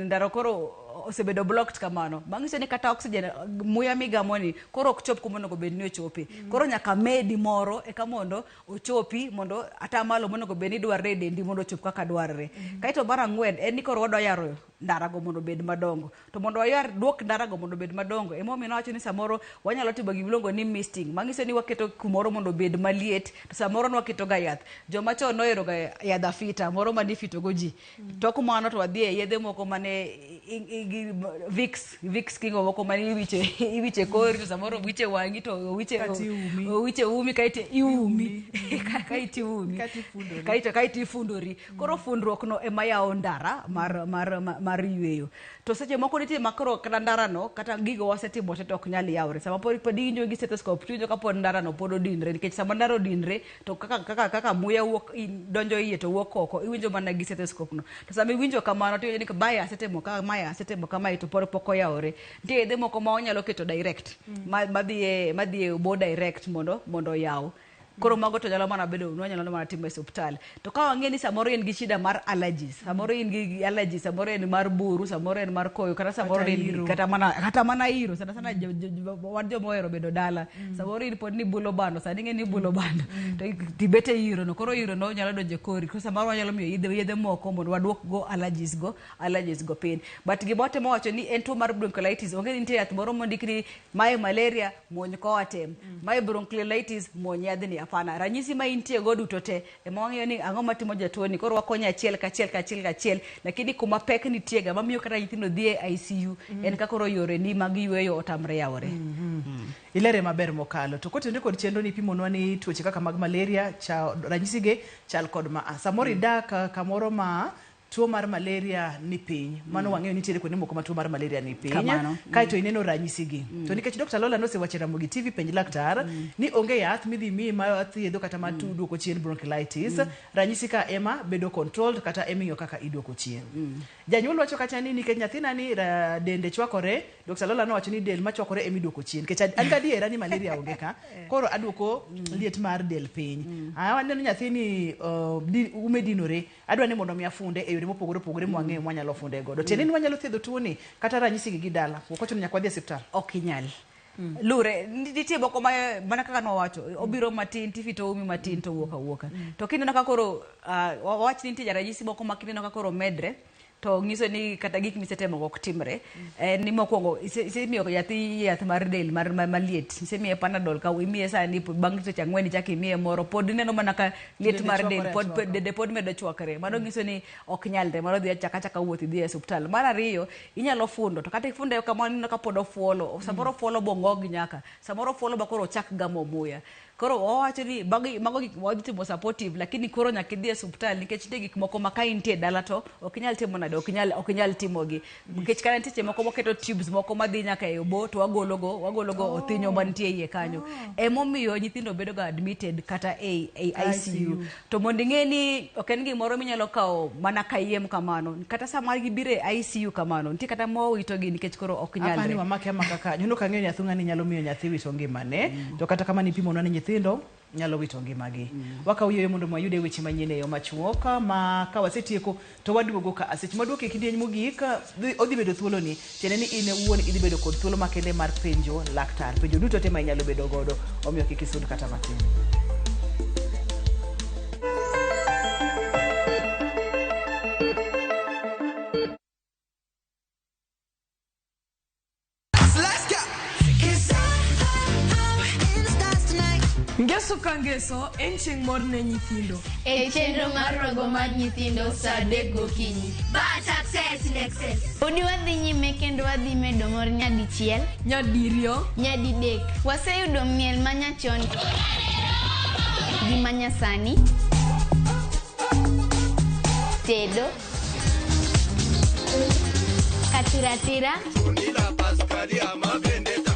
ndara koro osebedo blocked kamano, manyiso ni kata oxygen, muya migamo ni koro ok chop kuma onego bed ni ochope. Koro nyaka medi moro eka mondo ochopi mondo atamalo monego bed ni dwarre e dendi mondo ochop kaka dwarre. Kaeto mar ang'wen en ni koro wadwa yaro ndarago mondo obed madongo. To mondo wayar duok ndarago mondo obed madongo, emomiyo nawacho ni samoro wanyalo timo gimiluongo ni misting, manyiso ni waketo kumoro mondo obed maliet, to samoro nwaketo ga yath. Joma chon nohero ga yadh afita moro manifito go ji. Tok mano to wadhi e yedhe moko mane Vicks, Vicks kingo moko mane iwiche kori, to samoro wiche wang'i to wiche wiche umi kaeto iumi kaeto iumi kaeto ifundori. Koro fundruok no ema yawo ndara mar yweyo. To seche moko nitie ma koro kata ndarano kata gigo wasetimo te to ok nyal yawre. Sama pod iwinjo gi stethoscope tiwinjo ka pod ndarano pod odinre, nikech sama ndara odinre to kaka muya wuok donjo iye to wuok oko, iwinjo mana gi stethoscope no. To sama iwinjo kamano tiwinjo ni mae asetimo kamae, asetimo kamae to pod pok oyawore. Nitie yedhe moko ma wanyalo keto direct madhi e obo direct mondo oyaw. Koro mago to nyalo mana bedo wanyalo mana timo e osiptal. To ka wang'e ni samoro in gi shida mar allergies, samoro in gi allergies, samoro en mar buru, samoro en mar koyo, kata samoro en kata mana iro, sana sana wan joma ohero bedo dala. Samoro in pod ni bulo bando, sani ing'e ni bulo bando, to tibet e iro no, koro iro no nyalo donjo e kori. Koro samoro wanyalo miyo yedhe moko mondo waduok go allergies go piny. But gima watemo wacho ni en tuo mar bronchiolitis, onge ni nitie yath moro mondik ni mae malaria muony Coartem, mae bronchiolitis muony yadhni. Hapana, ranyisi ma intie go duto te ema wang'eyo ni ang'o matimo jatuo ni, koro wakonyo achiel kachiel kachiel kachiel. Lakini kuma pek nitie ga mamiyo kata nyithindo dhi e ICU en ka koro yore ni mag yweyo otamre yawore. Ilere maber mokalo. To kotenore kod chenro ni ipimonwa ni tuoche kaka mag malaria, ranyisi ge chal kod ma. Samoro idak kamoro ma tuo mar malaria ni piny, mano wang'eyo nitiere kuonde moko ma tuo mar malaria ni piny, kaeto ineno ranyisi gi. To nikech Dr. Lola nosewacho e Ramogi TV penj laktar ni onge yath midhi miyi ma thiedho kata ma duoko chien bronchiolitis, ranyisi ka ema bedo controlled kata eming'iyo kaka iduoko chien. Janyuol wacho kacha ni nikech nyathina ni dende chwakore, Dr. Lola nowacho ni del machwakore ema iduoko chien, nikech an gadiera ni malaria onge ka, koro aduoko liet mar del piny. Aneno nyathini ume dinore, adwa ni mondo mi afunde e yore mopogore opogore mwang'eyo mwanyalo funde godo. Tiende ni wanyalo thiedho tuoni kata ranyisi gi dala, ok ochuno nyaka wadhi e osiptal. Ok inyal. Lure, nitie moko ma mana kaka nowacho, obiro matin tifito umi matin to wuok awuoka. To kineno ka koro wawach ni nitie ranyisi moko ma kineno ka koro medre, to nyiso ni kata gik misetemo ok timre. Ni mokwongo isemiyo nyathi yath mar del mar maliet, isemiye Panadol ka imiye sani bang' seche ang'wen ichako imiye moro, pod ineno mana ka liet mar del pod dende pod medo chwakre. Mano nyiso ni ok nyalre, mano dhi achaka wuoth idhi e osiptal. Mar ariyo, inyalo fundo, to kata ifunde kamano ineno ka pod ofuolo, samoro ofuolo bong'og nyaka, samoro ofuolo ba koro ochak gamo muya. Koro wawacho ni mago gik wadhi timo supportive, lakini koro nyaka idhi e osiptal nikech nitie gik moko ma ka intie dala to ok inyal timo nade, ok inyal timogi. Nikech kata nitie moko waketo tubes moko madhi nyaka e obo to wagologo othinyo mantie iye kanyo. Emomiyo nyithindo bedo ga admitted kata e ICU. To mondo ing'e ni ok en gimoro minyalo kawo mana kayiem kamano, kata sama gibiro e ICU kamano, nitie kata mowitogi nikech koro ok nyalre. Apani wamake amaka kanyo, nok ang'eyo ni athung'a ni nyalo miyo nyathi wito ngimane, to kata kamano ipimonwa ni nyithindo nyalo wito ngimagi. Wakawo yweyo mondo wayude weche manyien e yo machuok, ma ka wasetieko to waduogo ka seche maduoke kidieny mogik odhi bedo thuoloni, tiende ni in wuon idhi bedo kod thuolo makende mar penjo laktar, penjo duto te ma inyalo bedo godo, omiyo kik isud kata matin. Ngeso ka ngeso en chieng' mor ne nyithindo. E chenro mar rogo mar nyithindo saa 3 gokinyi. But success in excess. Podi wadhi nyime kendo wadhi medo mor nyadichiel, nyadiriyo, nyadidek. Waseyudo miel manyachon gi manyasani. Tedo. Katiratira.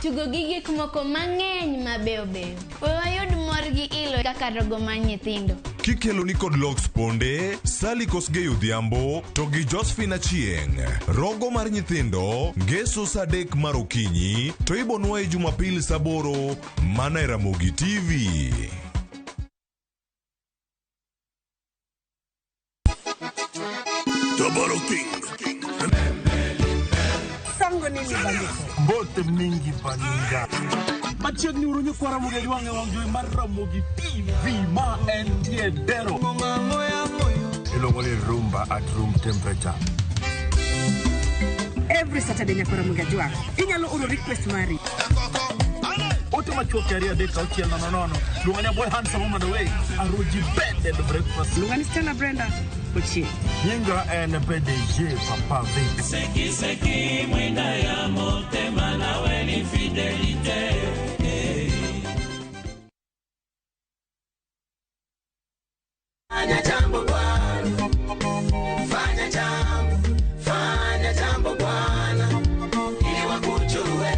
Tugo gi gik moko mang'eny mabeyo beyo. We wayud mor gi ilo kaka rogo mar nyithindo. Kikelo ni kod Lox Ponde, Sally Kosgei Odhiambo to gi Josephine Achieng'. Rogo mar nyithindo, ngeso saa 3 mar okinyi to ibonwaye Jumapil saa 8 mana e Ramogi TV. Tabaro King. Sango nini bandiko? Mbote mingi baninga. Machiegni uru nyikwa Ramogi Ajwang' e wang' jowi mar Ramogi TV ma entie dero. Iluongo ni rumba at room temperature. Every Saturday nyakwa Ramogi Ajwang'. Inyalo oro request mari. Ote machuok 2 3 6 0 0. Luonga ni Boy Handsome on the way. Aroji bed and breakfast. Luonga ni Stella Brenda Ochieng. Nyinga en PDG Papa Vic. Seki seki mwinda ya motema nawe ni fidelite. Fanya jambo Bwana, fanya jambo, fanya jambo Bwana, ili wakujue.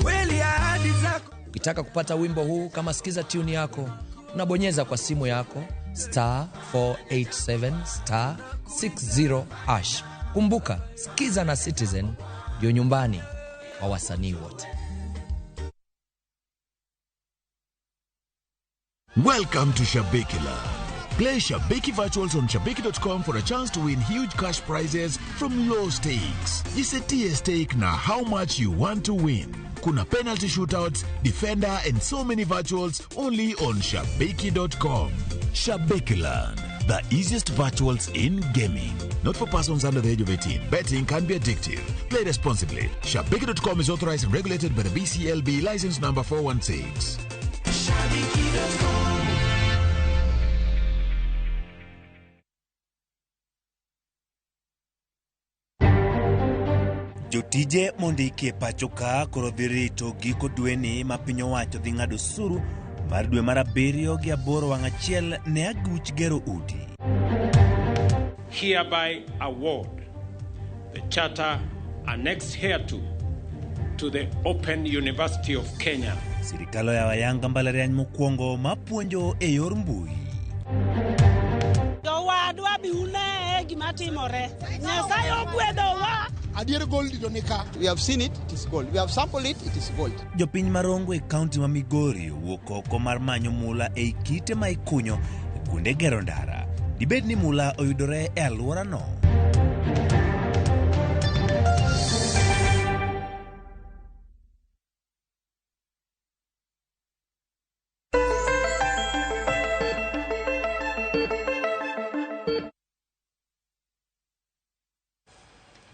Kweli ahadi zako. Ukitaka kupata wimbo huu kama sikiza tune yako, unabonyeza kwa simu yako star 487 star 60 hash. Kumbuka, sikiza na Citizen ndio nyumbani kwa wasanii wote. Welcome to Shabiki Land. Play Shabiki Virtuals on Shabiki.com for a chance to win huge cash prizes from low stakes. Jisetie stake na how much you want to win. Kuna penalty shootouts, defender and so many virtuals only on Shabiki.com. Shabiki Land, the easiest virtuals in gaming. Not for persons under the age of 18. Betting can be addictive. Play responsibly. Shabiki.com is authorized and regulated by the BCLB license number 416. Shabiki.com. Jotije mondiki e pacho ka koro dhi rito giko dweni ma piny owacho dhi ng'ado osuru mar dwe mar 7 gi 8 wang' achiel ne aguch gero udi. Hereby award the charter annexed hereto to the Open University of Kenya. Sirikal oyawo ayanga mbalariany mokwongo mapuonjo e yor mbui. Jowadwa bi une gima timore. Nyasaye ogwedhowa. Adier gold to nika. We have seen it, it is gold. We have sampled it, it is gold. Jopiny marongo e kaunti ma Migori owuok oko mar manyo mula ei kite ma ikunyo e kuonde gero ndara. Dibed ni mula oyudore e alworano?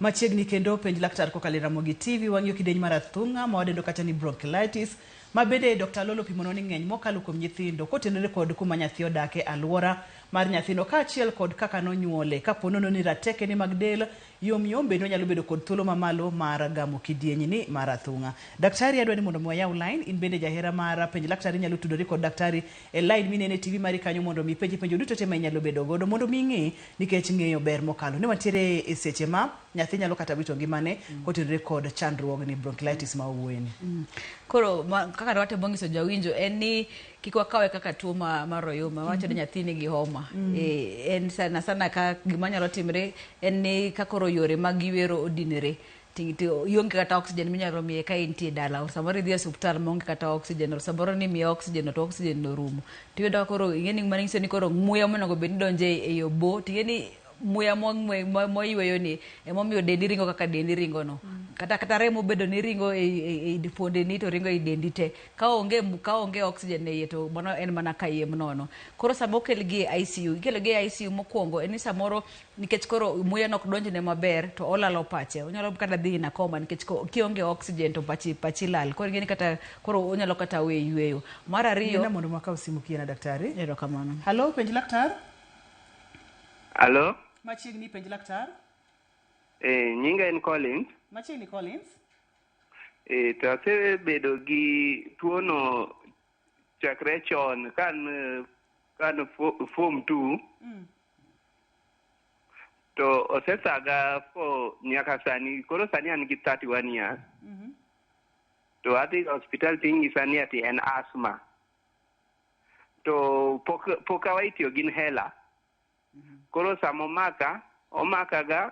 Machiegni kendo penj laktar kokalo e Ramogi TV wang'iyo kidieny mar athung'a ma wadendo kata ni bronchiolitis ma bende Dr. Lolo opimono ni ng'eny mokalo kuom nyithindo kotenore kod kuma nyathi odake, alwora mar nyathino kaachiel kod kaka nonyuole. Kapo nono ni ratekene mag del yom yom bende onyalo bedo kod thuolo mamalo mar gamo kidieny ni mar athung'a. Daktari adwa ni mondo mi wayaw line, in bende jahera mar penj laktari inyalo tudori kod daktari e line minene TV mari kanyo mondo mi penji penjo duto te ma inyalo bedo godo mondo mi ing'e nikech ng'eyo ber mokalo. Ne wantiere e seche ma nyathi nyalo kata wito ngimane kotenore kod chandruogni bronchiolitis ma owuoyeni. Koro kaka watemo nyiso jawinjo en ni kik wakawe kaka tuo mar oyuma. Wacho ni nyathi nigi homa. En sana sana ka gima nyalo timre en ni ka koro yore mag ywero odinore ionge kata oxygen minyalo miye ka intie dala. Samoro idhi e osiptal maonge kata oxygen, samoro ni miye oxygen to oxygen orumo. Tiyudo ka koro ing'e ni mano nyiso ni koro muya monego bed ni donjo ei obo ting'e ni muya moyweyo ni emomiyo dendi ringo kaka dendi ringo no. Kata remo bedo ni ringo e fuondeni to ringo e dendi te. Ka onge oxygen e iye to mano en mana kayiem nono. Koro sama okelgi e ICU, ikelo gi e ICU mokwongo en ni samoro nikech koro muya nok donjne maber to olalo pache. Onyalo kata dhi in a coma nikech kionge oxygen to pachi lal. Koro ing'e ni kata koro onyalo kata we yweyo. Mar ariyo, mondo wakaw simu kiena daktari. Erokamano. Hello, penj laktar. Hello. Machiegni penj laktar. Nyinga en Collins. Machiegni Collins. To asebedo gi tuono chakre chon kan form 2. To osethaga for nyaka sani, koro sani an gi 31 years. To adhi e osiptal ting'isa ni ati en asthma. To pok awe tiyo gi inhaler. Koro sama omaka, omakaga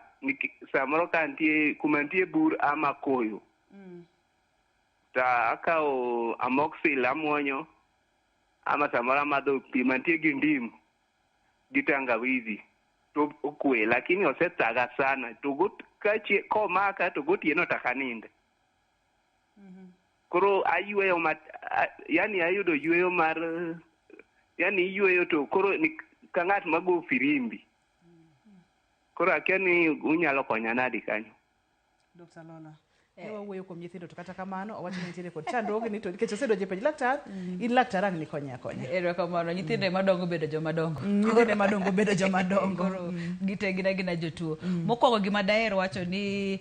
samoro ka antie kuma nitie bur ama koyo. To akawo amoxil amuonyo, ama samoro amadho pi mantie gi ndim gi tangawizi to okwe, lakini osethaga sana to komaka to gotieno to ok anind. Koro ayueyo yani ayudo yueyo mar yani iyueyo to koro ni, ka ng'at mago firimbi. Koro akia ni unyalo konya nadi kanyo. Dr. Lola. Ne wawuoyo kuom nyithindo to kata kamano owacho ni nitiere kod chandruogni to nikech osedonjo e penj laktar, in laktar ang' nikonye akonya. Erokamano, nyithindo ema dongo bedo joma dongo. Nyithindo ema dongo bedo joma dongo. Koro gite gin agina jotuo. Mokwongo gima daher wacho ni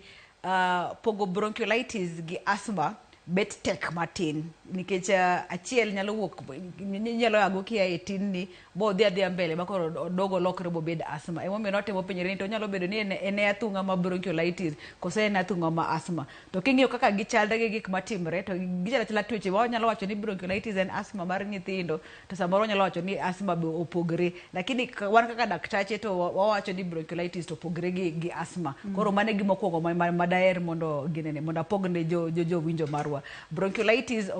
pogo bronchiolitis gi asthma bet tek matin nikech achiel nyalo wuok nyalo ago kia e tin ni bo dhi adhiya mbele ma koro odogo lokre bobed asthma. Emomiyo notemo penjore ni to onyalo bedo ni en e athung'a ma bronchiolitis kose en athung'a ma asthma. To king'iyo kaka gichalre gi gik matimre to gichalo achala tuoche ma wanyalo wacho ni bronchiolitis en asthma mar nyithindo to samoro wanyalo wacho ni asthma be opogre. Lakini wan kaka daktache to wawacho ni bronchiolitis to opogre gi asthma. Koro mano e gima okwongo ma daher mondo ginene mondo apogne jowinjo marwa. Bronchiolitis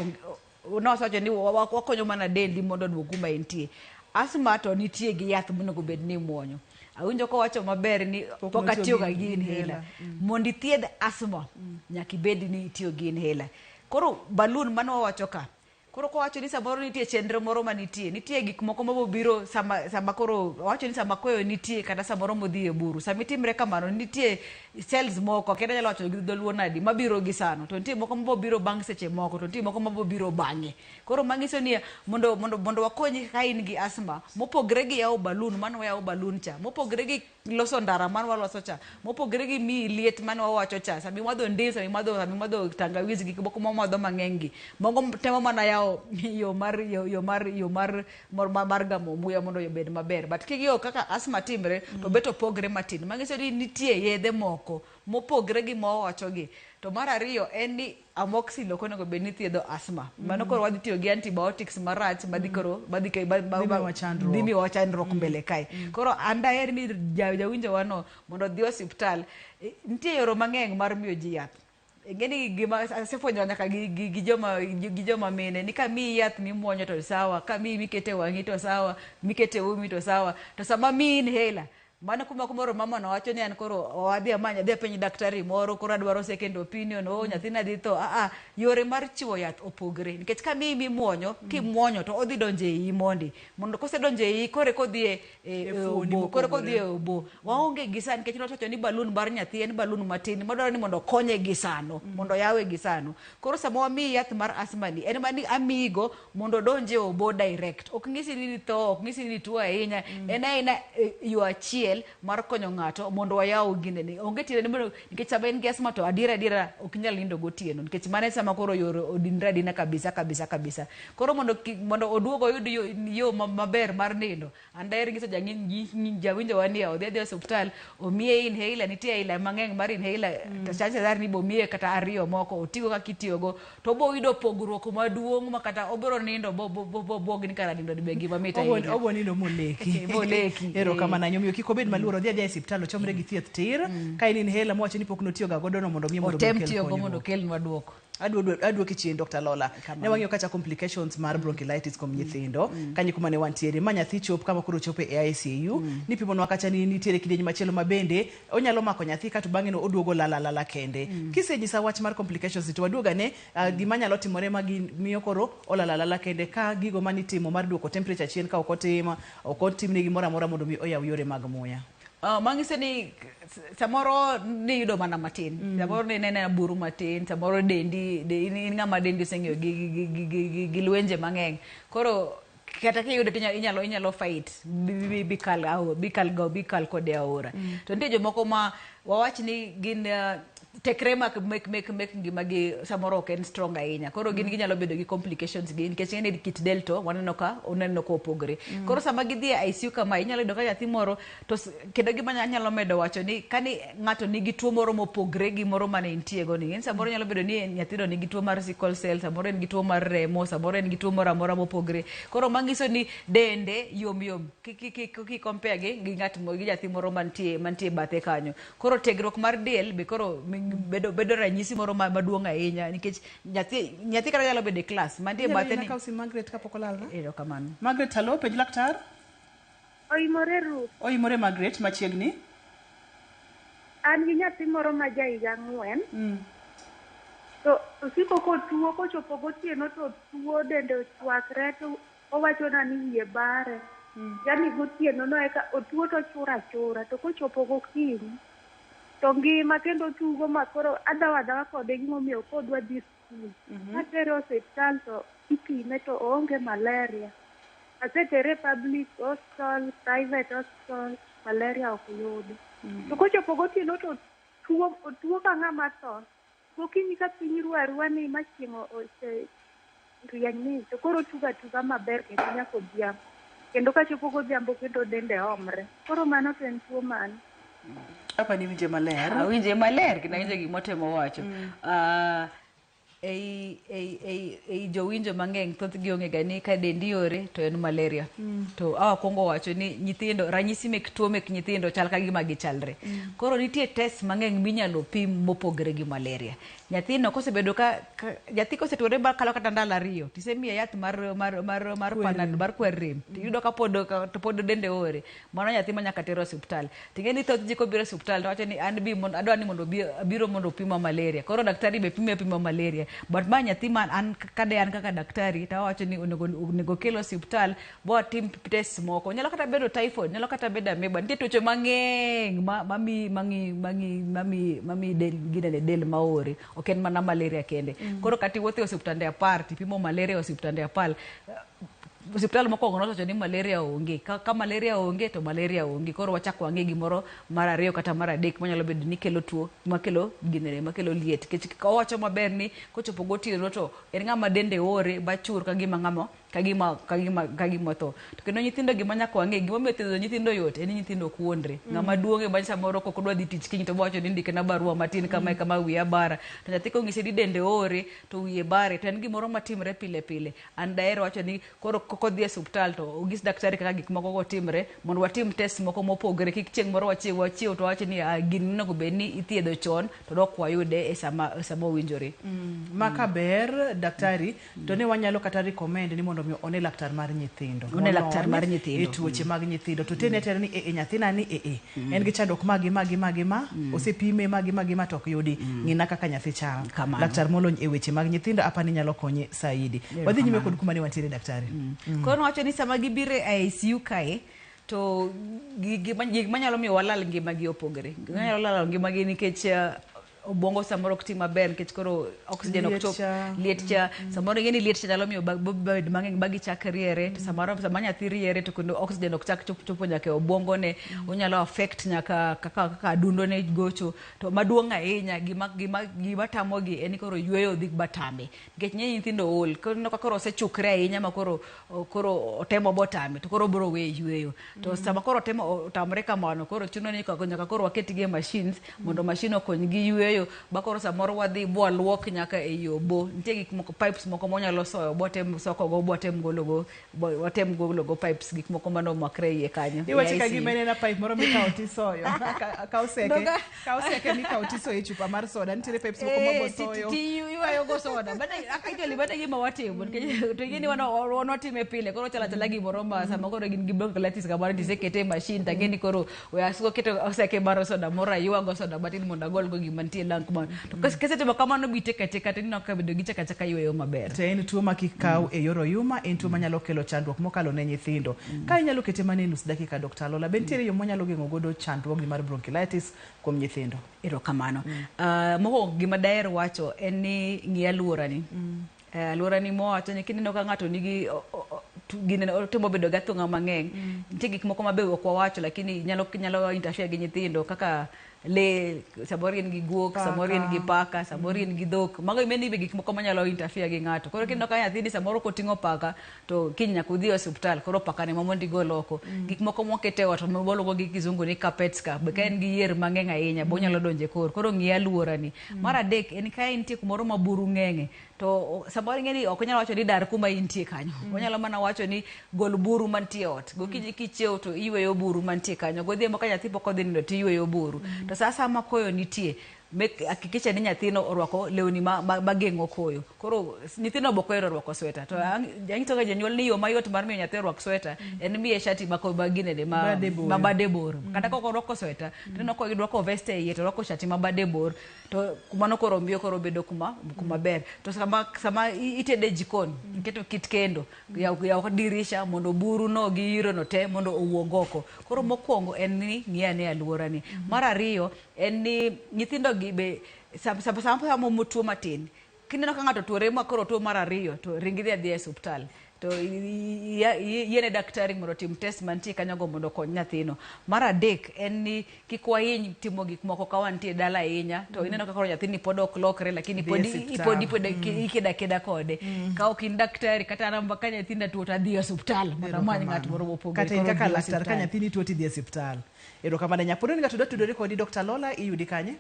nowacho ni wakonyo mana dendi mondo oduog kuma entie. Asthma to nitie gi yath monego bed ni imuonyo. Awinjo kowacho maber ni pok atiyoga gi inhaler. Mondo ithiedh asthma, nyaka ibed ni itiyo gi inhaler. Koro balloon mane wawacho ka, koro kowacho ni samoro nitie chenro moro manitie, nitie gik moko mabobiro sama koro owacho ni sama koyo nitie kata samoro modhi e buru. Sama itimre kamano nitie cells moko, kendo anyalo wacho gi dholuo nadi, mabiro gi sano. To nitie moko mabobiro bang' seche moko, to nitie moko mabobiro bang'e. Koro manyiso ni mondo wakonyi ka in gi asthma, mopogre gi yawo balloon mane wayawo balloon cha, mopogre gi loso ndara mane waloso cha, mopogre gi miyi liet mane wawacho cha, sama imadho ndim, sama imadho tangawizi, gik moko mawadho mang'eny gi. Mago temo mana yawo yo mar gamo muya mondo obed maber. But king'iyo kaka asthma timre, to bet opogre matin. Manyiso ni nitie yedhe moko mopogre gi mawawacho gi. To mar ariyo en ni amoxicillin ok onego bed ni thiedho asthma. Mano koro wadhi tiyo gi antibiotics marach madhi koro madhi dhi miyowa chandruok mbele kae. Koro an daher ni jawinjo wano mondo odhi osiptal. Nitie yore mang'eny mar miyo ji yath. Ing'eni gima asefwenyo nyaka gi joma mine ni ka miyi yath mimuonyo to sawa, ka miyi mikete wang'i to sawa, mikete umi to sawa. To sama miyi inhaler, mano kuma kumoro mama no wacho ni an koro adhi amany, adhi apenj daktari moro, koro adwaro second opinion, oh nyathina dhi tho. Yore mar chiwo yath opogre. Nikech ka miyi mimuonyo, kimuonyo to odhi donjo e iyi mondi. Mondo kosedonjo e iyi, koro kodhi e obo, koro kodhi e obo. Waonge gi sano, nikech nowacho ni balloon mar nyathi en balloon matin, madwaro ni mondo okonye gi sano, mondo oyawe gi sano. Koro sama wamiyi yath mar asthma ni, en mana ni amiyigo mondo odonj e obo direct. Ok ng'isi ni itho, ok ng'isi ni ituo ahinya, en aina yo achiel mar konyo ng'ato mondo wayaw ginene. Onge tiende ni mondo, nikech sama en gi asthma to adiera ok inyal nindo gotieno, nikech mano e sama koro yore odinre adina kabisa kabisa kabisa. Koro mondo oduog oyud yo maber mar nindo, an daher nyiso jawinjo wa ni odhi adhiya e osiptal, omiye inhaler, nitie aila mang'eny mar inhaler, to chances are ni bomiye kata ariyo moko, otigo kaka itiyogo, to obo yudo pogruok maduong' ma kata obiro nindo bo ni kara nindo be gima mit ahinya. Obo nindo moleki. Moleki. Erokamano ahinya. Omiyo kik obed maluor, odhi adhiya e osiptal, ochomre gi thieth tir. Ka en inhaler mowacho ni pok notiyoga godo no mondo omiye mondo otem okel tiyogo konyruok. mondo okelnwa duoko. Aduoki chien Dr. Lola. Ne wang'iyo kacha complications mar bronchiolitis kuom nyithindo. Kanyo kuma ne wantiere. Ma nyathi chop kama koro chope e ICU. Nipimonwa kacha ni nitiere kidieny machielo ma bende onyalo mako nyathi kato bang'e no oduogo lala kende. Kisenyisa wach mar complications to waduog ane gima nyalo timore ma miyo koro olala kende ka gigo manitimo mar duoko temperature chien ka ok otim, ok otimne gimoro amora mondo mi oyaw yore mag muya. Manyiso ni samoro niyudo mana matin, samoro ne ineno buru matin, samoro dendi, in ng'ama dendi oseng'iyo gi lwenje mang'eny. Koro kata kiyudo to inyalo fight, bikal kode aora. To nitie jomoko ma wawach ni gin Tekre mek ngimagi samoro ok en strong ahinya. Koro gin ginyalo bedo gi complications gi nikech ing'e ni kit del to waneno ka oneno ka opogore. Koro sama gidhi e ICU kama inyalo yudo ka nyathi moro to kendo gima anyalo medo wacho ni kani ng'ato nigi tuo moro mopogre gi moro mane entie go ni. Samoro nyalo bedo ni nyathino nigi tuo mar sickle cell, samoro en gi tuo mar remo, samoro en gi tuo moro amora mopogre. Koro manyiso ni dende yom yom ki compare gi ng'at gi nyathi moro mantie bathe kanyo. Koro tegruok mar del be koro bedo ranyisi moro maduong' ahinya nikech nyathi kata nyalo bedo e klas mantie bathe ni. Kausi Margaret kapok olalna. Erokamano. Margaret, hello, penj laktar. Oimore Ruth. Oimore Margaret, machiegni. An gi nyathi moro ma ja higa 4. To osiko kotuo, kochopo gotieno to tuo dende ochwakre to owachona ni wiye bare. Yani gotieno no eka otuo to chura achura to kochopo gokinyi to ngima kendo tugo ma koro adhawa adhawa kode gimomiyo kodwa dhi skul. Atere osiptal to ipime to oonge malaria. Asetere public hospital, private hospital, malaria ok yudi. To kochopo gotieno to tuo ka ng'ama tho. Gokinyi ka piny ru arua ni ma chieng' oserieny ni to koro tugo atuga maber kendo nyaka odhiambo. Kendo kachopo godhiambo kendo dende omre. Koro mano to en tuo mane? Apa ni winje maler. Awinje maler kendo awinjo gimotemo wacho. Ei jowinjo mang'eny thothgi ong'e ga ni ka dendi yore to en malaria. To awakwongo wacho ni nyithindo ranyisi mek tuo mek nyithindo chal ka gima gichalre. Koro nitie test mang'eny minyalo pim mopogre gi malaria. Nyathino kosebedo ka nyathi kosetuore bakalo kata ndalo 2 tisemiye yath mar Panadol mar kwer rem tiyudo ka pod dende ore. Mano nyathi ma nyaka ter osiptal. Ting'e ni thoth ji kobiro osiptal to wacho ni an bi mondo adwa ni mondo abiro mondo opima malaria. Koro daktari be pime apima malaria. But ma nyathi ma an kade an kaka daktari to awacho ni onego kel osiptal bo atim test moko. Nyalo kata bedo typhoid, nyalo kata bedo amoeba. Nitie tuoche mang'eny mami del ginene del maore. Ok en mana malaria kende. Koro kata iwuotho e osiptande 10 tipimo malaria e osiptande 10 osiptal mokwongo nowacho ni malaria onge. Ka malaria onge to malaria onge. Koro wachak wang'e gimoro mar 2 kata mar 3 manyalo bedo ni kelo tuo makelo ginene makelo liet. Nikech owacho maber ni kochopo gotieno to en ng'ama dende ore bachur ka gima ng'ama ka gima tho. To kendo nyithindo gima nyaka wang'e gimomiyo thiedho nyithindo yot en ni nyithindo ok wuondre. Ng'ama duong' ema samoro kok odwa dhi tich kiny to bowacho ni ndikna barua matin kama kama wiya bara. To nyathi kong'ise ni dende ore to wiye bare to en gimoro matimre pile pile. An daher wacho ni koro kodhi e osiptal to onyis daktari kaka gik moko go timre mondo watim test moko mopogre kik chieng' moro wachiew to wawach ni gini onego bed ni ithiedho chon to dok wayude e sama owinjore. Ma ka ber daktari to ne wanyalo kata recommend ni mondo mi one laktar mar nyithindo. One laktar mar nyithindo. E tuoche mag nyithindo. To tene tere ni e nyathina ni en gi chandruok magi ma osepime magi ma to ok yudi. Ng'ina kaka nyathi chal. Laktar molony e weche mag nyithindo apa ni nyalo konye saidi. Wadhi nyime kod kuma ne wantiere daktari. Koro wacho ni sama gibiro e ICU kae to gik manyalo miyo walal ngimagi opogre. Gimanyalo lalo ngimagi nikech obwongo samoro ok ti maber nikech koro oxygen ok chop liet cha. Samoro ing'e ni liet cha nyalo miyo bed mang'eny ba gichak riere to samoro sama nyathi riere to kendo oxygen ok chak chopo nyaka e obwongo ne onyalo affect nyaka kaka adundo ne gocho. To maduong' ahinya gima tamogi en ni koro yweyo dhi batame nikech ng'eny nyithindo ol. Koro ineno ka koro osechukre ahinya ma koro otemo botame to koro obiro weyo yweyo. To sama koro otemo otamre kamano koro chuno ni nyaka koro waketgi e machines mondo machine okonygi yweyo. Ba koro samoro wadhi bwaluok nyaka e yo bo. Nitie gik moko pipes moko monyalo soyo botem sokogo botem gologo watem gologo pipes gik moko mano omakre iye kanyo. Iwacho ka gima en pipe moro mikawo tisoyo. Kaw seke mikawo tisoyo e chupa mar soda. Nitiere pipes moko mabosoyo. Tiywayo go soda. But actually bana gima watimo nikech to ing'e ni wan watime pile koro chalo achala gimoro ma sama koro gin gi bronchiolitis kamano tisekete e machine to ang'e ni koro we asiko keto seke mar soda moro aywago soda matin mondo agolgo gima nitie lang kumano. To kisetimo kamano biteka teka to ineno ka bedo gi chaka chaka yweyo maber. To en tuo ma kik kaw e yor oyuma, en tuo manyalo kelo chandruok mokalo ne nyithindo. Ka inyalo kete mana e nus dakika Dr. Alola, be nitiere yo mwanyalo geng'o godo chandruogni mar bronchiolitis kuom nyithindo? Erokamano. Mokwongo gima daher wacho en ni ng'i alworani. Alworani mowacho ni kineno ka ng'ato nigi ginene otemo bedo gi athung'a mang'eny. Nitie gik moko mabe ok wawacho lakini nyalo interfere gi nyithindo kaka Le samoro in gi guok, samoro in gi paka, samoro in gi dhok. Mago imeni be gik moko manyalo interfere gi ng'ato. Koro kineno ka nyathini samoro koting'o paka to kiny nyaka udhi e osiptal, koro paka ni mondo igol oko. Gik moko mwakete ot mwaluongo gi kizungu ni carpets ka, be ka en gi yier mang'eny ahinya bo onyalo donjo e kor. Koro ng'i aluorani. Mar adek en ka intie kumoro ma buru ng'eng'e to samoro ing'e ni ok onyal wacho ni dar kuma intie kanyo. Onyalo mana wacho ni gol buru mantie e ot. Gokinyi kichiew to iyweyo buru mantie kanyo. Godhiambo ka nyathi pok odhi nindo to iyweyo buru. To sa asaya ma koyo nitie, hakikisha ni nyathino orwako lewni mageng'o koyo. Koro nyithindo be ok ohero rwako sweta. To anyiso ga jonyuol ni yo mayot mar miyo nyathi orwak sweta en miye shati ma ginene ma bade bor. Kata kok orwako sweta, to ineno ka girwako vest e iye to orwako shati ma bade bor. To mano koro miyo koro bedo kuma ber. To sama itede e jikon, iketo kit kendo, yaw dirisha mondo buru no gi iro no te mondo owuog oko. Koro mokwongo en ni ng'i ane aluorani. Mar ariyo en ni nyithindo gi be sama tuo matin, kineno ka ng'ato tuore ma koro tuo mar ariyo to ring idhi adhiya e osiptal. To yiene daktari mondo otim test mantie kanyo go mondo okony nyathino. Mar adek en ni kik wahiny timo gik moko ka wantie dala ahinya to ineno ka koro nyathini pod ok lokre lakini pod pod ikeda keda kode. Ka ok in daktari kata an ka nyathinda tuo to adhi e osiptal mondo amany ng'at moro mopogore. Kata in kaka laktar ka nyathini tuo tidhi e osiptal. Erokamano ahinya. Pod ng'ato dwa tudore kodi Dr. Lola iyudi kanye?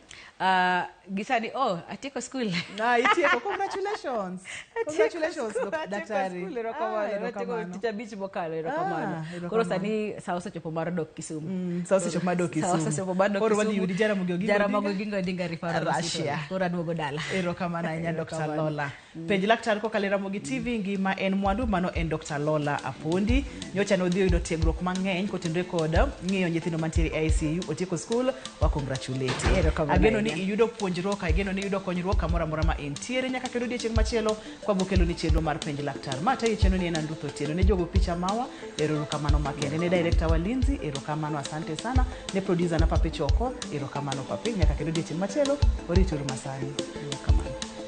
Gisani atieko skul. Itieko. Congratulations. Congratulations daktari. Erokamano. Tich abich mokalo erokamano. Koro sani sa osechopo mar dok Kisumu. Sa osechopo mar dok Kisumu. Sa osechopo mar dok Koro Kisumu. wadhi yudi Jaramogi Oginga Odinga. Jaramogi Oginga Odinga Referral Russia. Koro aduogo dala. Erokamano ahinya Dr. Lola. Penj laktar kokalo e Ramogi TV ngima en mwandu mano en Dr. Lola Apondi. Nyocha nodhi oyudo tiegruok mang'eny kotenore kod ng'iyo nyithindo mantiere e ICU. Otieko skul, wa congratulate. Ageno ni iyudo puonjruok, ageno ni iyudo konyruok kamoro amora ma intiere nyaka kendo odiechieng' machielo kwa bokelo ni chenro mar penj laktar. Ma tayo chenro ni en Andruth Otieno. Ne jogo picha mawa, erokamano makende. Ne director wa Lindsay, erokamano asante sana. Ne producer na Pape Choko, erokamano Pape. Nyaka kendo odiechieng' machielo, orituru masani. Erokamano.